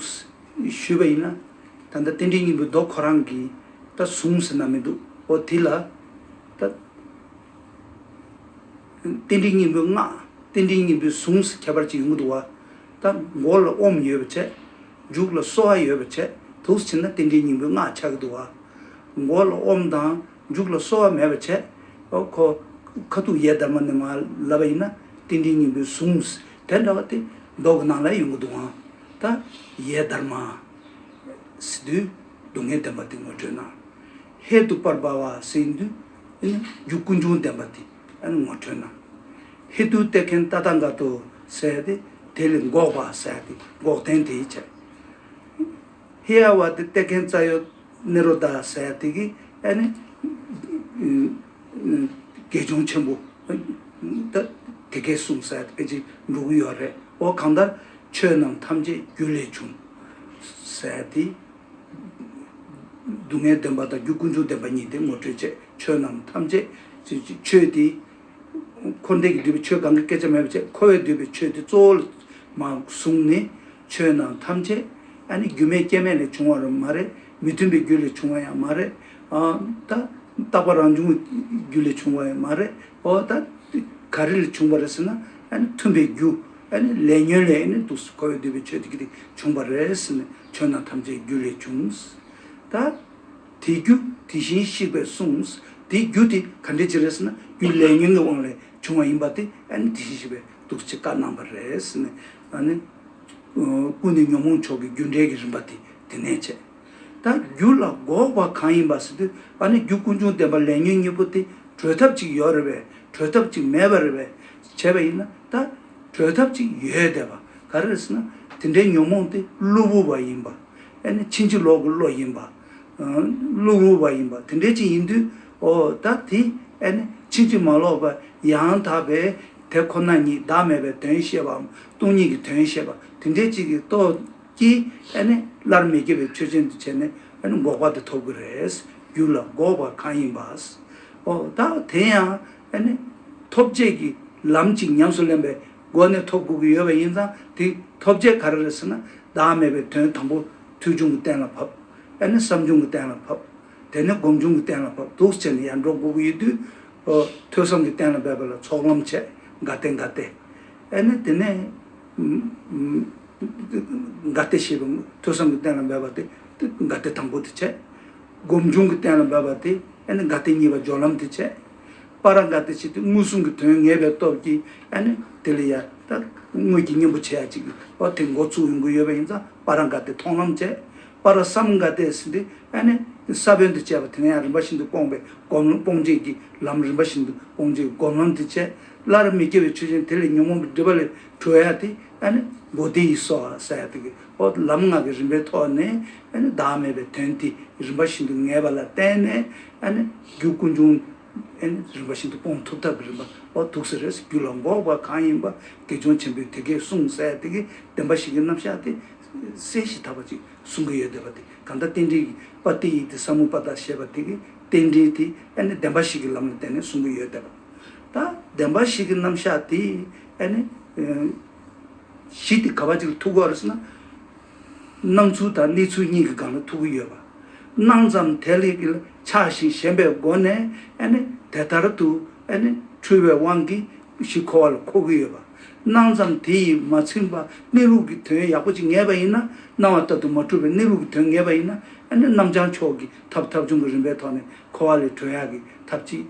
ཞུས་པ་ཡིན་ན། ད་ལྟ་རྟེན་འབྲེལ་སྙིང་པོའི་མདོ་ཁོ་རང་གི་ད་གཟུངས་ཟེར་ན་མི་འདུག་འོ་དེ་ལ་ད། རྟེན་འབྲེལ་སྙིང་པོའི་སྔགས། རྟེན་འབྲེལ་སྙིང་པོའི་གཟུངས་སུ་ཁྱད་པར་ཅིག་ཡོང་གི་འདུག་བ། ད་མགོ་ལ་ཨོཾ་ཡོད་པ་བྱས། མཇུག་ལ་གསོ་བ་ཡོད་པ་བྱས། འདུག་སེ་བྱས་ན་རྟེན་འབྲེལ་སྙིང་པོའི་སྔགས་ཆགས་ཀྱི་འདུག་བ། མགོ་ལ་ཨོཾ་དང་མཇུག་ལ་གསོ་བ་མེད་པ་བྱས། ཨོ་ཁོ་ཁ་ཐུག་ཡེ་དྷརྨ་ནས་མར་ལབ་པ་ཡིན་ན་རྟེན་འབྲེལ་སྙིང་པོའི་གཟུངས་དེ་འདྲ་བ་དེ་མདོ་གི་ནང་ལ་ཡོང་གི་འདུག་ཨང་། ད་ཡེ་དྷརྨ་ཟེར་དུས་སྡུག་བསྔལ་བདེན་པ་དེ་ངོ་སྤྲོད་གནང་། ཧེ་ཏུ་པར་བྷ་བ་ཟེར་དུས་རྒྱུ་ཀུན་འབྱུང་བདེན་པ་དེ་ཨ་ནི་ངོ་སྤྲོད་གནང་། ཧེ་ཏུ་ཏེ་ཁེན་ཏ་ཐཱ་ག་ཏོ་ཟེར་ཏེ་དེ་ལས་འགོག་པ་ཟེར་ཏེ་འགོག་བདེན་དེ་བྱས། ཧེ་ཡ་བ་ཏེ་ཏེ་ཁེན་ཙ་ཡོ་ནི་རོ་དྷ་ཟེར་ཏེ་གི་ཨ་ནི་ དགེ་སྦྱོང་ཆེན་པོ་ད་དེ་སྐད་གསུངས་ཟེར་ཏེ་ཕལ་ཆེར་འགྲོ་གི་ཡོད་རེད། འོ་གང་ལྟར་ཆོས་རྣམས་ཐམས་ཅད་རྒྱུ་ལས་བྱུང་ཟེར་ཏེ། སྡུག་བསྔལ་བདེན་པ་དང་རྒྱུ་ཀུན་འབྱུང་བདེན་པ་གཉིས་དེ་ངོ་སྤྲོད་བྱས། ཆོས་རྣམས་ཐམས་ཅད་ཅེས་ཆོས་དེ། འཁོར་འདས་ཀྱིས་བསྡུས་པའི་ཆོས་གང་གི་སྐད་ཆ་མེད་པ་བྱས། འཁོར་བས་བསྡུས་པའི་ཆོས་དེ་གཙོ་བོ་ལ་མར་བཟུང་ནས། ཆོས་རྣམས་ཐམས་ཅད་ཨ་ནི་རྒྱུ་མེད་རྐྱེན་མེད་ལས་བྱུང་བ་རུ་མ་རེད། མི་མཐུན་པའི་རྒྱུ་ལས་བྱུང་བ་ཡང་མ་རེད། ཨ་ད་རྟག་པ་རང་བྱུང་རྒྱུ་ལས་བྱུང་བ་ཡང་མ་རེད། འོ་ད་ག་རེ་ལས་བྱུང་བ་རེད་ཟེར་ན། ཨ་ནི་མཐུན་པའི་རྒྱུ། ཨ་ནི་ལས་ཉོན་ལས་ཨ་ནི་འདུག་འཁོར་བས་བསྡུས་པའི་ཆོས་དེ་གི་དེ་བྱུང་བ་རེད་ཟེར་ནས། ཆོས་རྣམས་ཐམས་ཅད་རྒྱུ་ལས་བྱུང་། ད། དེ་རྒྱུ་དེ་བཞིན་གཤེགས་པས་གསུངས། དེ་རྒྱུ་དེ་ག་འདྲ་ཅིག་རེད་ཟེར་ན། རྒྱུ་ལས་ཉོན་གྱི་དབང་ལས་བྱུང་བ་ཡིན་པ་དེ་ཨ་ནི་དེ་བཞིན་གཤེགས་པས་འདུག་ཅེས་བཀའ་གནང་བ་རེད་ཟེར་ནས། ཨ་ནི། ཀུན་ནས་ཉོན་མོངས་ཕྱོགས་ཀྱི་རྒྱུ་འབྲས་ཀྱི་རིམ་པ་དེ་དེ་ནས་བྱས། ད་རྒྱུ་ལ་འགོག་པ་གང་ཡིན་པ་ཟེར་དུས། ཨ་ནི་རྒྱུ་ཀུན་འབྱུང་བདེན་པ་ལས་ཉོན་གཉིས་པོ་དེ་གྲོལ་ཐབས་ཅིག་ཡོད་རེད་པས། གྲོལ་ཐབས་ཅིག་མེད་པ་རེད་པས། བྱས་པ་ཡིན་ན་ད་གྲོལ་ཐབས་ཅིག་ཡོད་བསྡད་པ་ག་རེ་རེད་ཟེར་ན། དེ་འདྲའི་ཉོན་མོངས་དེ་གློ་བུར་བ་ཡིན་པ། ཨ་ནི་ཕྱིན་ཅི་ལོག་གི་བློ་ཡིན་པ། གློ་བུར་བ་ཡིན་པ་དེ་འདྲའི་ཅིག་ཡིན་དུས། འོ་ད་དེ་ཨ་ནི་ཕྱིན་ཅི་མ་ལོག་པ་ཡང་དག་པའི་དེ་ཁོ་ན་ཉིད་བདག་མེད་པའི་དོན་ཤེས་པའམ་སྟོང་ཉིད་ཀྱི་དོན་ཤེས་པ་དེ་འདྲའི་ཅིག་གི་སྟོབས་ཀྱིས། ཨ་ནི་སླར་མི་སྐྱེ་བའི་ཆོས་ཅན་དུ་བྱས་ནས། ཨ་ནི་འགོག་པ་དེ་ཐོབ་ཀྱི་རེད། རྒྱུ་ལ་འགོག་པ་གང་ཡིན་པ། འོ་ད་དེ་ཡང་ཨ་ནི་ཐོབ་བྱེད་ཀྱི་ལམ་གཅིག་ཉམས་སུ་ལེན་པའི་སྒོ་ནས་ཐོབ་དགོས་ཀྱི་ཡོད་པ་ཡིན་ཙང་། དེ་ཐོབ་བྱེད་ག་རེ་རེད་ཟེར་ན། བདག་མེད་པའི་དོན་དང་པོ་ཐོས་བྱུང་གི་གཏན་ལ་ཕབ། ཨ་ནི་བསམ་བྱུང་གི་གཏན་ལ་ཕབ། དེ་ནས་སྒོམ་བྱུང་གི་གཏན་ལ་ཕབ། འདུག་བྱས་ནས་ཡར་འགྲོ་དགོས་ཀྱི་ཡོད་དུས། ཨོ་ཐོས་བསམ་གྱི་གཏན་ལ་འབེབས་པ་ལ་ཚོགས་ལམ་བྱས། ག་སྟེ་ག་སྟེ། ཨ་ནི་དེ་ནས་ག་སྟེ་ཞེས་པའི་ཐོས་བསམ་གྱི་གཏན་ལ་འབེབས་པ་དེ། ག་སྟེ་དང་པོ་དེ་བྱས། སྒོམ་བྱུང་གི་གཏན་ལ་འབེབས་པ་དེ། ཨ་ནི་ག་སྟེ་གཉིས་པ་སྦྱོར་ལམ་དེ་བྱས། པ་ར་ག་སྟེ་བྱས་ཏེ་མངོན་སུམ་གྱི་དོན་ངེས་པའི་སྟོབས་ཀྱིས། ཨ་ནི་དེ་ལ་ཡ་ད་དངོས་ཀྱི་གཉེན་པོ་བྱེད་ཡ་ཅིག་གི་འོ་དེ་འགོ་ཚུགས་ཡོང་གི་ཡོད་པ་ཡིན་ཙང་། པ་ར་ག་སྟེ་མཐོང་ལམ་བྱས། པ་ར་སམ་ག་སྟེ་ཟེར་དུས། ཨ་ནི་ས་བོན་དུ་བྱས་པ་དེ་ནས་ཡང་རིམ་པ་བཞིན་དུ་སྤོང་བའི་སྒོམ། སྤོང་བྱེད་ཀྱི་ལམ། རིམ་པ་བཞིན་དུ་སྤོང་བྱེད་ཀྱི་སྒོམ་ལམ་དེ་བྱས། སླར་མི་སྐྱེ་བའི་ཆོས་ཅན། དེ་ལས་ཉོན་མོངས་པའི་སྒྲིབ་པ་ལས་གྲོལ་ཡ་དེ། ཨ་ནི་བོ་དྷི་ཡི་སྭཱ་ཧཱ་ཟེར་ཡ་དེ་གི་འོ་ལམ་ལྔ་གི་རིམ་པའི་ཐོག་ནས། ཨ་ནི་བདག་མེད་པའི་དོན་དེ་རིམ་པ་བཞིན་དུ་ངེས་པ་ལ་བརྟེན་ནས། ཨ་ནི་རྒྱུ་ཀུན་འབྱུང་། ཨ་ནི་རིམ་པ་བཞིན་དུ་སྤོང་ཐུབ་ཐབས་ཀྱི་རིམ་པ་འོ་འདུག་སེ་རེད། རྒྱུ་ལ་འགོག་པ་གང་ཡིན་པ། དགེ་སྦྱོང་ཆེན་པོས་དེ་སྐད་གསུངས་ཟེར་ཡ་དེ་གི་བདེན་པ་བཞི་གི་རྣམ་གཞག་དེ་གསལ་ཞིང་དག་པ་ཅིག་གསུང་གི་ཡོད་བསྡད་པ་དེ། གང་ལྟར་རྟེན་འབྲེལ་གྱི་པ་ཏི་ཡི་དེ་ས་མུ་པ་ད་ཞེས་པ་དེ་གི་རྟེན་འབྲེལ་དེ། ཨ་ནི་བདེན་པ་བཞི་གི་ལམ་ལ་བརྟེན་ནས་གསུང་གི་ཡོད་བསྡད་པ། ད་བདེན་པ་བཞི་གི་རྣམ་གཞག་དེ། ཨ་ནི་གཞི་དེ་ག་བ་ཅིག་ལ་ཐུག་གི་ཡོད་རེད་ཟེར་ན། སྣང་ཚུལ་དང་གནས་ཚུལ་གཉིས་ཀྱི་སྒང་ལ་ཐུག་གི་ཡོད་པ། སྣང་ཙམ་དེ་ལ་ཆགས་ཤིང་ཞེན་པའི་སྒོ་ནས། ཨ་ནི་དེ་ལྟར་དུ། ཨ་ནི་འཁྲུལ་བའི་དབང་གིས་གཞི་འཁོར་བ་ལ་འཁོར་གྱི་ཡོད་པ། སྣང་ཙམ་དེ་ཡིས་མ་ཚིམ་པར་གནས་ལུགས་ཀྱི་དོན་ཡག་པོ་ཅིག་ངེས་པ་ཡིན་ན། སྣང་བ་ལྟར་དུ་མ་གྲུབ་པའི་གནས་ལུགས་ཀྱི་དོན་ངེས་པ་ཡིན་ན། ཨ་ནི་རྣམ་བྱང་ཕྱོགས་ཀྱི་ཐབས་ཐབས་བྱུང་གི་རིམ་པའི་ཐོག་ནས་འཁོར་བ་ལས་གྲོལ་ཡག་གི་ཐབས་ཅིག་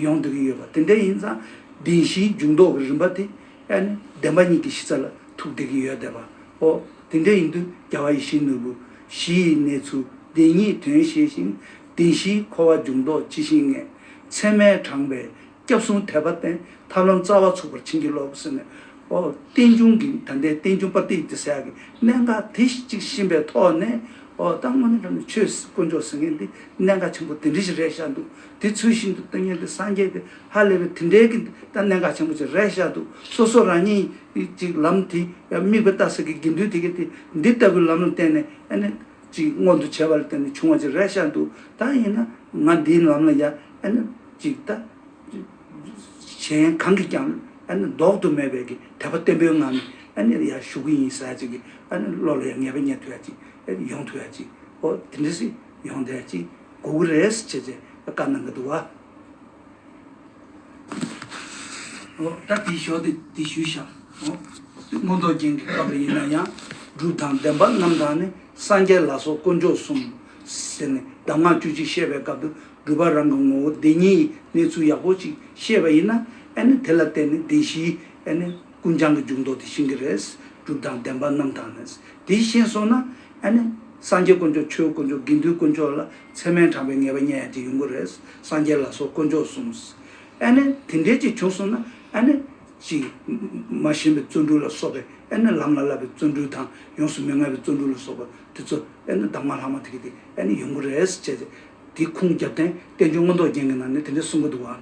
ཡོང་སྡོད་ཀྱི་ཡོད་པ། དེ་འདྲ་ཡིན་ཙང་བདེན་བཞིའི་འཇུག་ལྡོག་གི་རིམ་པ་དེ། ཨ་ནི་བདེན་པ་གཉིས་ཀྱི་གཞི་རྩ་ལ་ཐུག་བསྡད་ཀྱི་ཡོད་བསྡད་པ། ཨོ་དེ་འདྲ་ཡིན་དུས་རྒྱལ་བ་ཡིད་བཞིན་ནོར་བུ། གཞི་ཡི་གནས་ཚུལ་བདེན་གཉིས་དོན་ཤེས་ཤིང་། བདེན་བཞིའི་འཁོར་བ་འཇུག་ལྡོག་ཇི་ཞིག་ངེས། ཚད་མས་དྲངས་པའི་སྐྱབས་གསུམ་དད་པ་བརྟན། ཐབས་ལམ་རྩ་བ་ཚུགས་པར་བྱིན་གྱིས་རློབས་ཟེར་ནས། ཨོ་རྟེན་འབྱུང་གི། ད་ལྟའི་རྟེན་འབྱུང་པ་ཏི་ཡི་དེ་ཟེར་ཡག་གི་གནད་འགག་དེ་གཅིག་ཤེས་པའི་ཐོག་ནས། ཨོ་ད་དངོས་གནས་དྲང་གནས་ཆོས་དཀོན་མཆོག་ཟེར་མཁན་འདི་གནད་འགག་ཆེན་པོ་དེ་འདྲ་ཞིག་རེད་ཤག་འདུག་དེ་ཚུལ་བཞིན་དུ་སྟོན་མཁན་དེ་སངས་རྒྱས་དེ་ཧ་ལས་པའི་དེ་འདྲའི་གི་ད་གནད་འགག་ཆེན་པོ་ཅིག་རེད་ཤག་འདུག་སོ་སོ་རང་ཉིད་ཅིག་ལམ་དེ་དམིགས་པ་ལྟ་ས་གི་དགེ་འདུན་དེ་གི་དེ་འདི་ལྟ་བུའི་ལམ་ལ་བརྟེན་ནས། ཨ་ནི་ཅིག་མངོན་དུ་བྱས་པ་ལ་བརྟེན་ནས་བྱུང་བ་ཅིག་རེད་ཤག་འདུག་ད་ཡིན་ན་ང་འདིའི་ལམ་ལ་ཡ། ཨ་ནི་ཅིག་ད། གཞན་གང་གིས་ཀྱང་། ཨ་ནི་ལྡོག་ཏུ་མེད་པའི་གི་དད་པ་བརྟན་པོའི་ངང་ནས། ཨ་ནི་ཡར་ཞུགས་ཀྱི་ཡིན་ཟེར་ཅིག་གི། ཨ་ནི་བློ་ལ་ཡང་ངེས་པ་རྙེད་ཐུབ་ཡ་ཅིག་ཨ་ནི་ཡོང་ཐུབ་ཡ་ཅིག་ཨོ་དེ་འདྲ་ཞིག་ཡོང་བསྡད་ཡ་ཅིག་དགོས་ཀྱི་རེད་ཟེར་བྱས་བྱས་བཀའ་གནང་གི་འདུག་བ། ཨོ་ད་དེ་ཞོག་དེ་དེ་ཞུས་ཤག་ཨོ་མངོན་རྟོགས་རྒྱན་གྱི་སྐབས་ལ་ཡིན་ན་ཡང་། སྒྲུབ་དང་བདེན་པ་རྣམ་དག་ནི། སངས་རྒྱས་ལ་སོགས་དཀོན་མཆོག་གསུམ། ཟེར་ནས་གདམས་ངག་བཅུ་གཅིག་བཤད་པའི་སྐབས་སུ། སྒྲུབ་པ་རང་གི་ངོ་བོ་བདེན་གཉིས་གནས་ཚུལ་ཡག་པོ་ཅིག་ཤེས་པ་ཡིན་ན། ཨ་ནི་དེ་ལ་བརྟེན་ནས་བདེན་བཞིའི། ཨ་ནི་ཀུན་བྱང་གི་འཇུག་ལྡོག་དེ་ཤེས་ཀྱི་རེད། སྒྲུབ་དང་བདེན་པ་རྣམ་དག་ནི། དེ་ཤེས་སོང་ན། ཨ་ནི་སངས་རྒྱས་དཀོན་མཆོག་ཆོས་དཀོན་མཆོག་དགེ་འདུན་དཀོན་མཆོག་ལ་ཚད་མས་དྲངས་པའི་ངེས་པ་རྙེད་ཡ་ཅིག་ཡོང་གི་རེད། སངས་རྒྱས་ལ་སོགས་དཀོན་མཆོག་གསུམ། ཨ་ནི་དེ་འདྲའི་ཅིག་བྱུང་སོང་ན། ཨ་ནི་ཅིག་མ་ཞེན་པའི་བརྩོན་འགྲུས་ལ་སོགས་པའི། ཨ་ནི་ལམ་ལ་བསླབ་པའི་བརྩོན་འགྲུས་དང་། ཡོངས་སུ་མི་ལྔ་བའི་བརྩོན་འགྲུས་ལ་སོགས་པ་དེ་ཚོ། ཨ་ནི་གདམས་ངག་ལྷག་མ་དེ་གི་དེ་ཨ་ནི་ཡོང་གི་རེད་ཟེར་བྱས་ཏེ། དེ་ཁུངས་རྒྱབ་སྟེ་བསྟན་འགྱུར་མངོན་རྟོགས་རྒྱན་གྱི་ནང་ནས་དེ་འདྲ་གསུང་གི་འདུག་བ།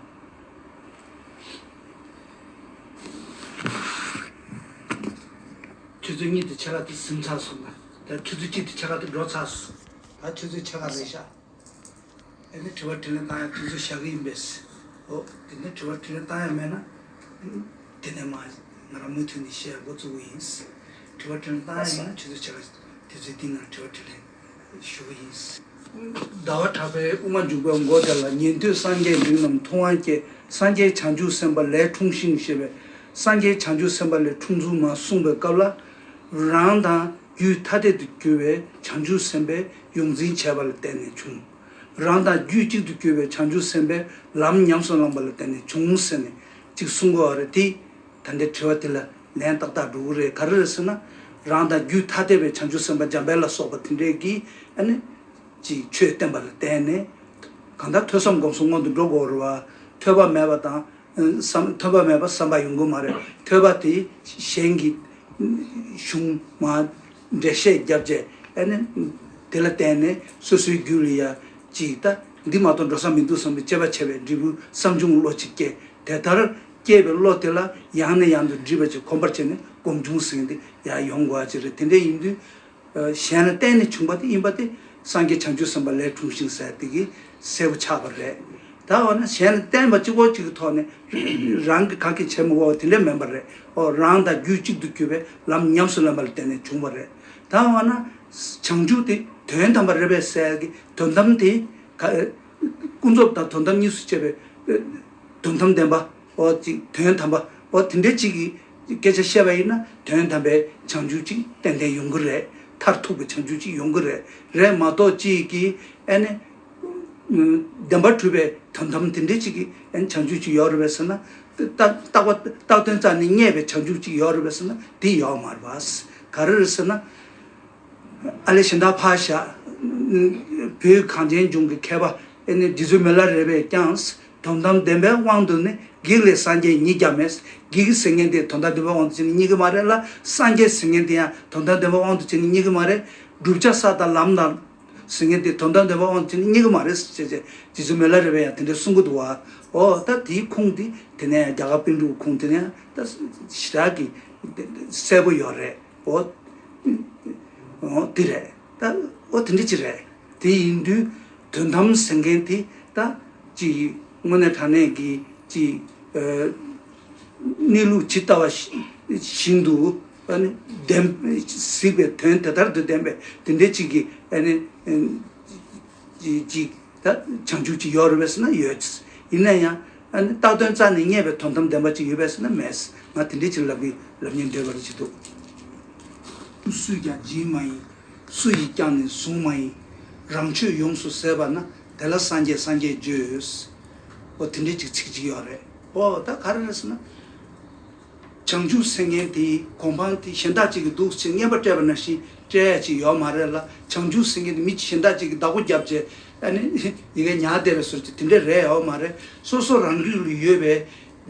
ཆུ་ཚོད་གཉིས་དེ་ཕྱེད་ཀ་དེ་ཟིན་ཚར་སོང་ན། ད་ཆུ་ཚོད་གཅིག་དེ་ཕྱེད་ཀ་དེ་འགྲོ་ཚར་སོང་། ད་ཆུ་ཚོད་ཕྱེད་ཀ་རེད་ཤག་ཨ་ནི་དྲི་བ་དྲིས་ལན་བཏང་ཡག་དུས་ཚོད་བཞག་གི་ཡིན་པས། ཨོ། དེ་ནས་དྲི་བ་དྲིས་ལན་བཏང་ཡག་མེད་ན། དེ་ནས་མ་ང་རང་མུ་མཐུད་ནས་བཤད་འགོ་བཙུགས་ཀྱི་ཡིན། དྲི་བ་དྲིས་ལན་བཏང་ཡག་ཡིན་ན་ཆུ་ཚོད་ཕྱེད་ཀ་དུས་ཚོད་འདི་ནང་དྲི་བ་དྲིས་ལན་ཞུ་གི་ཡིན། ཟླ་བ་གྲགས་པའི་དབུ་མ་འཇུག་པའི་མགོ་དེ་ལ། ཉན་ཐོས་སངས་རྒྱས་འབྲིང་རྣམས་མཐོང་བ་སྐྱེས། སངས་རྒྱས་བྱང་ཆུབ་སེམས་དཔའ་ལས་འཁྲུངས་ཤིང་ཞེས་པས། སངས་རྒྱས་བྱང་ཆུབ་སེམས་དཔའ་ལས་འཁྲུངས་ཚུལ་མར་གསུངས་པའི་སྐབས་ལ། རང་དང་རྒྱུད་ཐ་དད་དུ་གྱུར་པའི་བྱང་ཆུབ་སེམས་དཔའི་ཡོངས་འཛིན་བྱས་པ་ལ་བརྟེན་ནས་བྱུང་། རང་དང་རྒྱུད་གཅིག་ཏུ་གྱུར་པའི་བྱང་ཆུབ་སེམས་དཔའི་ལམ་ཉམས་སུ་བླངས་པ་ལ་བརྟེན་ནས་བྱུང་ཟེར་ནས་ཅིག་གསུང་གི་ཡོད་རེད་དེ། ད་ལྟའི་དྲི་བ་དེ་ལ་ལན་ཏག་ཏག་འགྲོ་གི་རེད། ག་རེ་རེད་ཟེར་ན། རང་དང་རྒྱུད་ཐ་དད་པའི་བྱང་ཆུབ་སེམས་དཔའ་འཇམ་དཔལ་ལ་སོགས་པ་དེ་འདྲས་ཀྱིས་ཨ་ནི་ཅིག་ཆོས་བསྟན་པ་ལ་བརྟེན་ནས། གང་ལྟར་ཐོས་བསམ་སྒོམ་གསུམ་སྔོན་དུ་འགྲོ་དགོས་རེད་བ། ཐོས་པ་མེད་པ་དང་། བསམ་ཐོས་པ་མེད་པ་བསམ་པ་ཡོང་གི་མ་རེད། ཐོས་པ་དེ་གཞན་གྱི་གཞུང་མ་འགྲེལ་བཤད་བརྒྱབ་བྱས་ཨ་ནི་དེ་ལ་བརྟེན་ནས་སོ་སོའི་རྒྱུད་ལ་ཡ་ཅིག་ད་འདི་མ་གཏོགས་འགྲོ་ས་མི་འདུག་བསམ་པའི་དཔྱད་པ་བྱས་པའི་འབྲས་བུ་བསམ་བྱུང་བློ་ཅིག་སྐྱེས། དེ་ལྟར་སྐྱེས་པའི་བློ་དེ་ལ་ཡང་ནས་ཡང་དུ་འདྲིས་པ་ཅིག་གོམས་པར་བྱས་ནས་སྒོམ་བྱུང་ཟེར་མཁན་དེ་ཡང་ཡོང་དགོས་པ་ཅིག་རེད། དེ་འདྲ་ཡིན་དུས། གཞན་ལ་བརྟེན་ནས་བྱུང་བ་དེ་ཡིན་པ་དེ་སངས་རྒྱས་བྱང་ཆུབ་སེམས་དཔའ་ལས་འཁྲུངས་ཤིང་ཟེར་དེ་གི་གསལ་པོ་ཆགས་པ་རེད། ད་འོ་ན་གཞན་ལ་བརྟེན་པ་གཅིག་པོ་གཅིག་གི་ཐོག་ནས་རང་གི་ག་གེ་བྱེད་མི་དགོས་པ་དེ་འདྲ་མིན་པ་རེད། ཨོ་རང་དང་རྒྱུད་གཅིག་ཏུ་གྱུར་པའི་ལམ་ཉམས་སུ་ལེན་པ་ལ་བརྟེན་ནས་བྱུང་བ་རེད། ད་འོ་ན་བྱང་ཆུབ་དེ་དོན་དམ་པ་རེད་པས་ཟེར་གི་དོན་དམ་དེ་ག་ཀུན་རྫོབ་དང་དོན་དམ་གཉིས་སུ་ཕྱེ་བའི་དོན་དམ་བདེན་པ། ཨོ་ཅིག་དོན་དམ་པ། ཨོ་དེ་འདྲ་ཅིག་གི་སྐད་ཆ་བཤད་པ་ཡིན་ན་དོན་དམ་པའི་བྱང་ཆུབ་ཅིག་ཏན་ཏན་ཡོང་གི་རེད། མཐར་ཐུག་པའི་བྱང་ཆུབ་ཅིག་ཡོང་གི་རེད། རེད་མ་གཏོགས་ཅིག་གིས་ཨ་ནི་བདེན་པར་གྲུབ་པའི་དོན་དམ་དེ་འདྲ་ཅིག་གི་ཨ་ནི་བྱང་ཆུབ་ཅིག་ཡོད་རེད་པས་ཟེར་ན། རྟག་རྟག་པ་རྟག་དོན་རྩ་ནས་རྙེད་པའི་བྱང་ཆུབ་ཅིག་ཡོད་རེད་པས་ཟེར་ན་དེ་ཡོད་མ་རེད་པ། ག་རེ་རེད་ཟེར་ན། ཨ་ལས་གཞན་དག་ཕར་བཞག་བོད་གངས་ཅན་ལྗོངས་ཀྱི་མཁས་པ་ཨེ་ནི་རྗེ་བཙུན་མི་ལ་རས་པས་ཀྱང་། དོན་དམ་བདེན་པའི་དབང་དུ་ནི། བགེགས་ལས་སངས་རྒྱས་ཉིད་ཀྱང་མེད། བགེགས་ཟེར་མཁན་དེ་དོན་དམ་བདེན་པའི་དབང་དུ་བྱས་ནས་རྙེད་ཀྱི་མ་རེད་ལ། སངས་རྒྱས་ཟེར་མཁན་དེ་ཡང་དོན་དམ་བདེན་པའི་དབང་དུ་བྱས་ནས་རྙེད་ཀྱི་མ་རེད། བསྒྲུབ་བྱ་ས་དང་ལམ་དང་ཟེར་མཁན་དེ་དོན་དམ་བདེན་པའི་དབང་དུ་བྱས་ནས་རྙེད་ཀྱི་མ་རེད་ཟེར་བྱས། རྗེ་བཙུན་མི་ལ་རས་པས་ཡང་དེ་འདྲ་གསུང་གི་འདུག་བ། ཨོ་ད་དེའི་ཁུངས་དེ་དེ་ནས་རྒྱ་གར་པཎ་གྲུབ་ཁུངས་དེ་ནས་ད་ཞེ་དྲག་གི་གསལ་པོ་ཡོད་རེད། ཨོ། ཨོ་དེ་རེད། ད་ཨོ་དེ་འདྲ་ཅིག་རེད། དེ་ཡིན་དུས་དོན་དམ་ཟེར་མཁན་དེ་ད་ཅིག་དངོས་གནས་དྲང་གནས་ཀྱི་ཅིག་ཨ་གནས་ལུགས་ཇི་ལྟ་བ་བཞིན་དུ་ཨ་ནི་བདེན་གཟིགས་པའི་དོན་དེ་ལྟར་དུ་བདེན་པའི་དེ་འདྲ་ཅིག་གི་ཨ་ནི་ཅིག་ཅིག་ད་བྱང་ཆུབ་ཅིག་ཡོད་རེད་པས་ཟེར་ན་ཡོད། ཡིན་ན་ཡང་ཨ་ནི་རྟག་དོན་རྩ་ནས་རྙེད་པའི་དོན་དམ་བདེན་པ་ཅིག་ཡོད་པས་ཟེར་ན་མེད། ང་དེ་འདྲའི་ཅིག་ལབ་ཀྱི་ལབ་སྙིང་འདོད་པ་རེ་ཅིག་འདུག་སུས་ཀྱང་སྦྱིན་མ་ཡིན། སུ་ཡིས་ཀྱང་ནི་བཟུང་མ་ཡིན། རང་ཆོས་ཡོངས་སུ་ཟད་པ་ན། དེ་ལ་སངས་རྒྱས་སངས་རྒྱས་བརྗོད། འོ་དེ་འདྲའི་ཅིག་ཚིག་ཅིག་ཡོད་རེད། འོ་ད་ག་རེ་རེད་ཟེར་ན། བྱང་ཆུབ་ཟེར་མཁན་དེའི་གོ་འཕང་དེ་གཞན་དག་ཅིག་གིས་འདུག་ཅེས་བསྙེན་པ་སྤྲད་པ་ནང་བཞིན་སྤྲད་ཡ་ཅིག་ཡོད་མ་རེད་ལ། བྱང་ཆུབ་ཟེར་མཁན་དེ་མི་གཞན་དག་ཅིག་གིས་བདག་པོ་བརྒྱབ་བྱས་ཨ་ནི་ཡི་གེ་ཉར་བསྡད་པའི་བཟོ་ཅིག་དེ་འདྲ་རེད་ཡོད་མ་རེད། སོ་སོ་རང་རྒྱུད་ལ་ཡོད་པའི་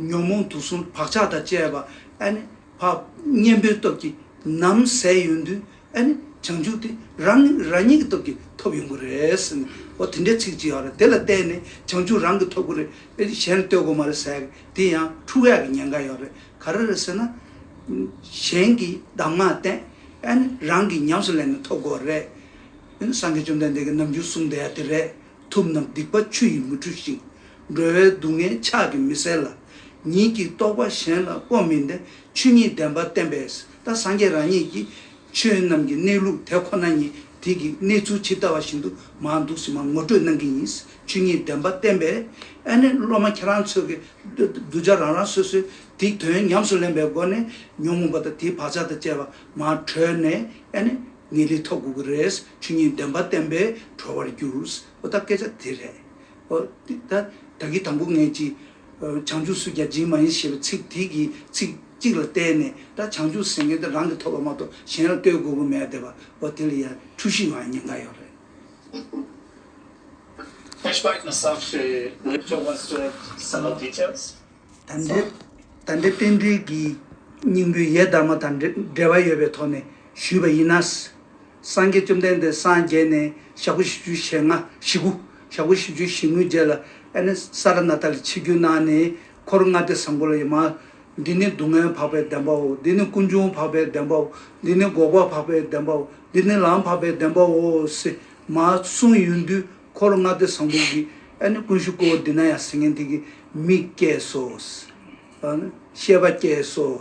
ཉོན་མོངས་དུག་གསུམ་བག་ཆགས་དང་བཅས་པ་ཨ་ནི་ཕར་གཉེན་པོའི་སྟོབས་ཀྱིས་ནམ་ཟད་ཡོང་དུས། ཨ་ནི་བྱང་ཆུབ་དེ་རང་རང་ཉིད་ཀྱི་སྟོབས་ཀྱིས་ཐོབ་ཡོང་གི་རེད་ཟེར་ནས་འོ་དེ་འདྲའི་ཚིག་ཅིག་ཡོད་རེད། དེ་ལ་བརྟེན་ནས་བྱང་ཆུབ་རང་གིས་ཐོབ་ཀྱི་རེད། ཨ་ནི་གཞན་ལ་ལྟོས་དགོས་མ་རེད་ཟེར་གི་དེ་ཡང་འཁྲུག་ཡག་གི་ཉེན་ཁ་ཡོད་རེད། ག་རེ་རེད་ཟེར་ན། གཞན་གྱི་གདམས་ངག་བསྟེན། ཨ་ནི་རང་གིས་ཉམས་སུ་ལེན་ནས་ཐོབ་དགོས་རེད། ཨ་ནི་སངས་རྒྱས་བཅོམ་ལྡན་འདས་ཀྱིས་ནམ་རྒྱུན་གསུངས་བསྡད་ཡ་དེ་རེད། ཐུབ་རྣམས་སྡིག་པ་ཆུ་ཡིས་མི་འཁྲུ་ཞིང་། འགྲོ་བའི་སྡུག་བསྔལ་ཕྱག་གིས་མི་སེལ་ལ། ཉིད་ཀྱི་རྟོགས་པ་གཞན་ལ་སྤོ་མིན་ཏེ། ཆོས་ཉིད་བདེན་པ་བསྟན་པས། ད་སངས་རྒྱས་རང་ཉིད་ཀྱིས་ཆོས་རྣམས་ཀྱི་གནས་ལུགས་དེ་ཁོ་ན་ཉིད་དེ་གི་གནས་ཚུལ་ཇི་ལྟ་བ་བཞིན་དུ་མར་འདུག་སེ་མར་ངོ་སྤྲོད་གནང་གི་ཡིན། ཆོས་ཉིད་བདེན་པ་བསྟན་པས། ཨ་ནི་སློབ་མ་ཁྱེད་རང་ཚོ་གི་གདུལ་བྱ་རང་རང་སོ་སོའི་དེའི་དོན་ཉམས་སུ་ལེན་པའི་སྒོ་ནས་ཉོན་མོངས་པ་དང་དེའི་བག་ཆགས་དང་བཅས་པ་མར་གྲོལ་ནས་ཨ་ནི་ངེས་ལེགས་ཐོབ་དགོས་ཀྱི་རེད། ཆོས་ཉིད་བདེན་པ་བསྟན་པས་གྲོལ་བར་འགྱུར། འོ་ད་སྐད་ཆ་དེ་རེད། འོ་དེ་ད་ད་གི་དང་པོ་ངས་ཅིག་བྱང་ཆུབ་སུས་ཀྱང་སྦྱིན་མ་ཡིན་ཞེས་པའི་ཚིག་དེ་གི་ཚིག་གཅིག་ལ་བརྟེན་ནས་ད་བྱང་ཆུབ་ཟེར་མཁན་དེ་རང་གིས་ཐོབ་པ་མ་གཏོགས་གཞན་ལ་ལྟོས་དགོས་ཀྱི་མེད་བསྡད་པ། འོ་དེ་ལ་ཡང་འཁྲུལ་གཞི་ཡོང་ཡ་ཉེན་ཁ་ཡོད་རེད། Vielleicht noch sagst du, Victor, was du some of details? ད་འདྲེ་ད་འདྲེ་རྟེན་འབྲེལ་གྱི་སྙིང་པོའི་ཡས་དར་མ་དང་འབྲེལ་བ་ཡོད་པའི་ཐོག་ནས་ཞུས་པ་ཡིན་ན། སངས་རྒྱས་བཅོམ་ལྡན་འདས་སངས་རྒྱས་ནས་ཞག་པོ་བཞི་བཅུ་ཞེ་ལྔ་ཞེ་དགུ་ཞག་པོ་བཞི་བཅུ་ཞེ་དགུའི་རྗེས་ལ་ཨ་ནི་ས་ར་ནཱ་ཐ་ལ་ཆིབས་བསྒྱུར་གནང་ནས་འཁོར་ལྔ་སྡེ་བཟང་པོ་ལ་ཡང་མར་ འདི་ནི་སྡུག་བསྔལ་འཕགས་པའི་བདེན་པའོ། འདི་ནི་ཀུན་འབྱུང་འཕགས་པའི་བདེན་པའོ། འདི་ནི་འགོག་པ་འཕགས་པའི་བདེན་པའོ། འདི་ནི་ལམ་འཕགས་པའི་བདེན་པའོ་ཟེར་མར་གསུངས་ཡོང་དུས། འཁོར་ལྔ་སྡེ་བཟང་པོ་གི་ཨ་ནི་ཀུན་ཤེས་ཀོ་འདི་ན་ཡང་ཟེར་མཁན་དེ་གི་མིག་སྐྱེས་སོ། ཨ་ནི་ཤེས་པ་སྐྱེས་སོ།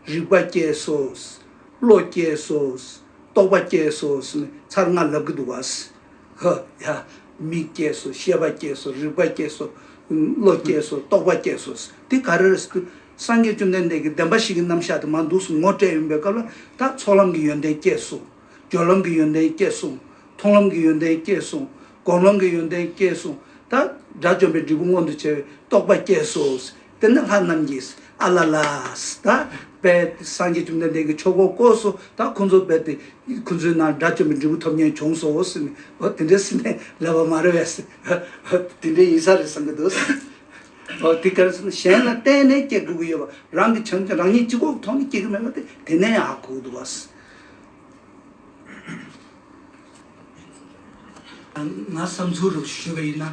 རིག་པ་སྐྱེས་སོ། བློ་སྐྱེས་སོ། རྟོགས་པ་སྐྱེས་སོ་ཟེར་ནས་ཚར་ལྔ་ལབ་གི་འདུག་བ། ཧ་ཡ། མིག་སྐྱེས་སོ། ཤེས་པ་སྐྱེས་སོ། རིག་པ་སྐྱེས་སོ། བློ་སྐྱེས་སོ། རྟོགས་པ་སྐྱེས་སོ། དེ་ག་རེ་རེད་ཟེར་དུས། སངས་རྒྱས་བཅོམ་ལྡན་འདས་ཀྱིས་བདེན་པ་བཞི་གི་རྣམ་གཞག་དེ་མར་འདུག་སེ་ངོ་སྤྲད་ཡོང་པའི་སྐབས་ལ། ད་ཚོགས་ལམ་གྱི་ཡོན་ཏན་སྐྱེས་སོ། སྦྱོར་ལམ་གྱི་ཡོན་ཏན་སྐྱེས་སོ། མཐོང་ལམ་གྱི་ཡོན་ཏན་སྐྱེས་སོ། སྒོམ་ལམ་གྱི་ཡོན་ཏན་སྐྱེས་སོ། ད་དགྲ་བཅོམ་པའི་འབྲས་བུ་མངོན་དུ་བྱས་པའི་རྟོགས་པ་སྐྱེས་སོ། དེ་ནས་ལྷ་རྣམས་ཀྱིས་ཨ་ལ་ལ། ད་དཔེ་སངས་རྒྱས་བཅོམ་ལྡན་འདས་ཀྱིས་ཆོས་འཁོར་བསྐོར་སོ། ད་ཁོ་ཚོ་དཔེ་དེ་ཁོ་ཚོའི་ནང་དགྲ་བཅོམ་པའི་འབྲས་བུ་ཐོབ་མཁན་བྱུང་སོ་ཟེར་ནས། འོ་དེ་འདྲ་ཟེར་ནས་ལབ་པ་མ་རེད་པས་ཟེར། འོ་དེ་འདྲ་ཡིན་ས་རེད་བསམ་གྱི་འདུག་ཟེར། འོ་དེ་ག་རེ་ཟེར་ན་གཞན་ལ་བརྟེན་ནས་སྐྱེ་དགོས་ཀྱི་ཡོད་པ། རང་གི་བྱང་ཆུབ་རང་ཉིད་གཅིག་པོ་ཐོག་ནས་སྐྱེ་གི་མེད་པ་དེ་དེ་ནས་ཡང་ཧ་གོ་གི་འདུག་བ། ང་བསམ་ཚུལ་རུ་ཞུས་པ་ཡིན་ན།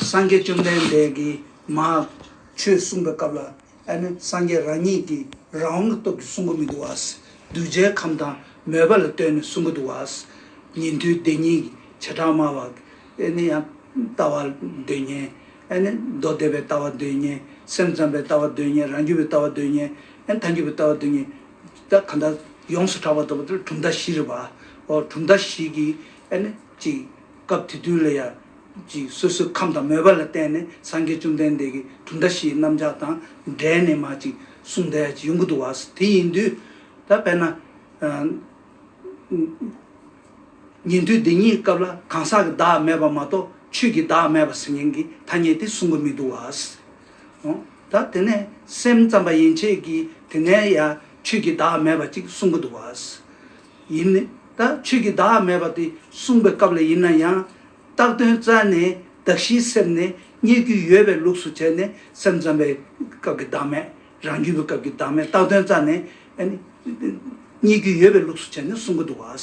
སངས་རྒྱས་བཅོམ་ལྡན་འདས་ཀྱིས་མར་ཆོས་གསུངས་པའི་སྐབས་ལ། ཨ་ནི་སངས་རྒྱས་རང་ཉིད་ཀྱིས་རང་དབང་གི་སྟོབས་ཀྱིས་གསུང་གི་མི་འདུག་བ། གདུལ་བྱའི་ཁམས་དང་མོས་པ་ལ་ལྟོས་ནས་གསུང་གི་འདུག་བ། ཉན་ཐོས་སྡེ་གཉིས་ཀྱི་བྱེ་བྲག་སྨྲ་བ། ཨ་ནི་ཡང་ལྟ་བ་འདོད་མཁན། ཨ་ནི་མདོ་སྡེ་པའི་ལྟ་བ་འདོད་མཁན། སེམས་ཙམ་པའི་ལྟ་བ་འདོད་མཁན། རང་རྒྱུད་པའི་ལྟ་བ་འདོད་མཁན། ཨ་ནི་ཐལ་འགྱུར་བའི་ལྟ་བ་འདོད་མཁན། ད་གང་ལྟར་ཡོངས་སུ་གྲགས་པ་ལྟ་བུ་དེ་གྲུབ་མཐའ་བཞི་རེད་པ། འོ་གྲུབ་མཐའ་བཞི་གི་ཨ་ནི་ཅིག་སྐབས་དེ་དུས་ལ་ཡ། ཅིག་སོ་སོའི་ཁམས་དང་མོས་པ་ལ་བརྟེན་ནས་སངས་རྒྱས་བཅོམ་ལྡན་འདས་ཀྱིས་གྲུབ་མཐའ་བཞིའི་རྣམ་གཞག་དང་འབྲེལ་ནས་མར་ཅིག་གསུངས་བསྡད་ཡ་ཅིག་ཡོང་གི་འདུག་བ། དེ་ཡིན་དུས་ད་དཔེར་ན། ཨ། ཉན་ཐོས་སྡེ་གཉིས་སྐབས་ལ་གང་ཟག་གི་བདག་མེད་པ་མ་གཏོགས་ཆོས་ཀྱི་བདག་མེད་པ་ཟེར་མཁན་གྱི་ཐ་སྙད་དེ་གསུང་གི་མི་འདུག་བ། ད་དེ་ནས་སེམས་ཙམ་པ་ཡན་ཆད་ཀྱིས་དེ་ནས་ཡང་ཆོས་ཀྱི་བདག་མེད་པ་ཅིག་གསུང་གི་འདུག་བ། ཡིན་ནི་ད་ཆོས་ཀྱི་བདག་མེད་པ་དེ་གསུངས་པའི་སྐབས་ལ་ཡིན་ན་ཡང་། བཏགས་དོན་རྩ་ནས་གདགས་གཞིའི་སེམས་ནས་རྙེད་རྒྱུ་ཡོད་པའི་ལུགས་སུ་བྱས་ནས། སེམས་ཙམ་པའི་སྐབས་ཀྱི་བདག་མེད། རང་རྒྱུད་པའི་སྐབས་ཀྱི་བདག་མེད། བཏགས་དོན་རྩ་ནས་ཨ་ནི་རྙེད་རྒྱུ་ཡོད་པའི་ལུགས་སུ་བྱས་ནས་གསུང་གི་འདུག་བ།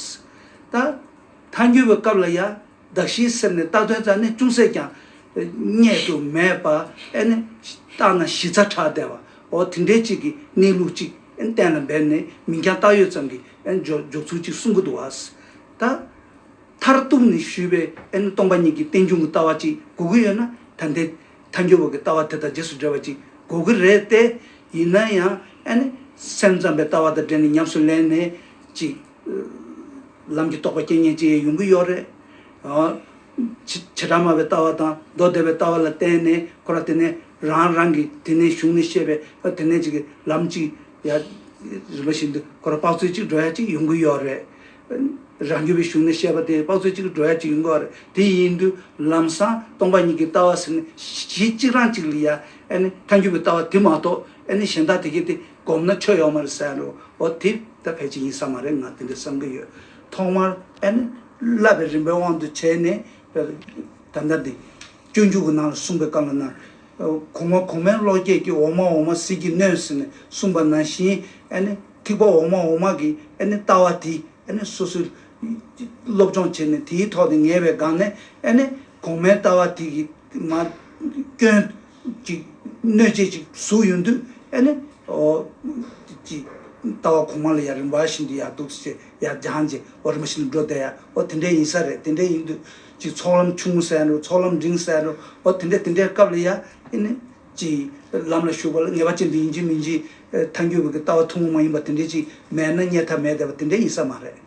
ད་ཐལ་འགྱུར་བའི་སྐབས་ལ་ཡང་གདགས་གཞིའི་སེམས་ནས་བཏགས་དོན་རྩ་ནས་ཅུང་ཟད་ཀྱང་རྙེད་དུ་མེད་པ། ཨ་ནི་བཏགས་ན་གཞི་རྩ་བྲལ་བསྡད་པ། འོ་དེ་འདྲའི་ཅིག་གི་གནས་ལུགས་ཅིག་ཨ་ནི་གཏན་ལ་འབེབས་ནས་མིང་རྐྱང་བཏགས་ཡོད་ཙམ་གྱི་ཨ་ནི་འཇོག་འཇོག་ཚུལ་ཅིག་གསུང་གི་འདུག་བ། ད། མཐར་གཏུགས་ནས་ཞུས་པའི་ཨ་ནི་སྟོང་པ་ཉིད་ཀྱི་རྟེན་འབྱུང་གི་ལྟ་བ་ཅིག་དགོས་ཀྱི་ཡོད་ན། ད་ལྟའི་ཐལ་འགྱུར་བ་གི་ལྟ་བ་དེ་དང་རྗེས་སུ་འབྲེལ་བ་ཅིག་དགོས་ཀྱི་རེད་དེ། ཡིན་ན་ཡང་ཨ་ནི་སེམས་ཙམ་པའི་ལྟ་བ་དང་འབྲེལ་ནས་ཉམས་སུ་ལེན་ནས་ཅིག་ལམ་གྱི་རྟོགས་པ་སྐྱེ་མཁན་ཅིག་ཡོང་གི་ཡོད་རེད། ཨ། བྱེ་བྱེ་བྲག་སྨྲ་བའི་ལྟ་བ་དང་མདོ་སྡེ་པའི་ལྟ་བ་ལ་བརྟེན་ནས་ཁོ་རང་དེ་ནས་རང་རང་གི་དེ་ནས་གཞུང་ནས་བཤད་པའི་ཨ་དེ་ནས་ཅིག་གི་ལམ་ཅིག་ཡ། རིམ་པ་བཞིན་དུ་ཁོ་རང་དཔག་ཚོད་ཅིག་འགྲོ་ཡ་ཅིག་ཡོང་གི་ཡོད་རེད། རང་རྒྱུད་པའི་གཞུང་ནས་བཤད་པ་དེ་དཔག་ཚོད་ཅིག་འགྲོ་ཡ་ཅིག་ཡོང་གི་ཡོད་རེད། དེ་ཡིན་དུས་ལམ་སང་སྟོང་པ་ཉིད་ཀྱི་ལྟ་བ་ཟེར་ནས་གཞི་གཅིག་རང་གཅིག་ལ་ཡ། ཨ་ནི་ཐལ་འགྱུར་བའི་ལྟ་བ་དེ་མ་གཏོགས་ཨ་ནི་གཞན་དག་དེ་གས་དེ་སྒོམ་ན་ཆོ་ཡོད་མ་རེད་ཟེར་ཡ་འགྲོ། འོ་དེ་ད་ཕལ་ཆེར་ཡིན་ས་མ་རེད། ང་དེ་འདྲ་བསམ་གྱི་ཡོད། ཐོག་མར་ཨ་ནི་བསླབ་པའི་རིམ་པའི་དབང་དུ་བྱས་ནས་ད་ལྟ་འདི་སྤྱོད་འཇུག་གི་ནང་ལ་གསུངས་པའི་སྐབས་ལ་ན། གོང་མ་གོང་མའི་བློ་སྐྱེད་ཀྱིས། འོག་མ་འོག་མ་ཟིལ་གྱིས་གནོན་ཟེར་ནས་གསུངས་པ་ནང་བཞིན། ཨ་ནི་ཐེག་པ་འོག་མ་འོག་མ་གི་ཨ་ནི་ལྟ་བ་དེ་ཨ་ནི་སོ་སོས་སློབ་སྦྱོང་བྱས་ནས་དེའི་ཐོག་ནས་ངེས་པའི་སྒང་ནས། ཨ་ནི་གོང་མའི་ལྟ་བ་དེ་གི་མ་སྐྱོན་ཅིག་གནོད་བྱེད་ཅིག་ཟུག་ཡོང་དུས། ཨ་ནི་འོ་ཅིག་ལྟ་བ་གོང་མ་ལ་ཡ་རིམ་པ་བཞིན་དུ་ཡར་འདུག་སེ་ཡར་སྦྱངས་བྱས། འོ་རིམ་པ་བཞིན་དུ་འགྲོ་བསྡད་ཡ། འོ་དེ་འདྲ་ཡིན་ས་རེད། དེ་འདྲ་ཡིན་དུས་ཅིག་ཚོགས་ལམ་ཆུང་ངུ་ཟེར་ཡ་འགྲོ། ཚོགས་ལམ་འབྲིང་ཟེར་ཡ་འགྲོ། འོ་དེ་འདྲ་དེ་འདྲའི་སྐབས་ལ་ཡ། ཨ་ནི་ཅིག་ལམ་ལ་ཞུགས་པ་ལ་ངེས་པ་ཅན་དུ་ཡིན་གཅིག་མིན་གཅིག་ཐལ་འགྱུར་བའི་ལྟ་བ་ཐུན་མོང་མ་ཡིན་པ་དེ་འདྲའི་ཅིག་མེད་ན་རྙེད་ཐབས་མེད་བསྡད་པ་དེ་འདྲ་ཡིན་ས་མ་རེད།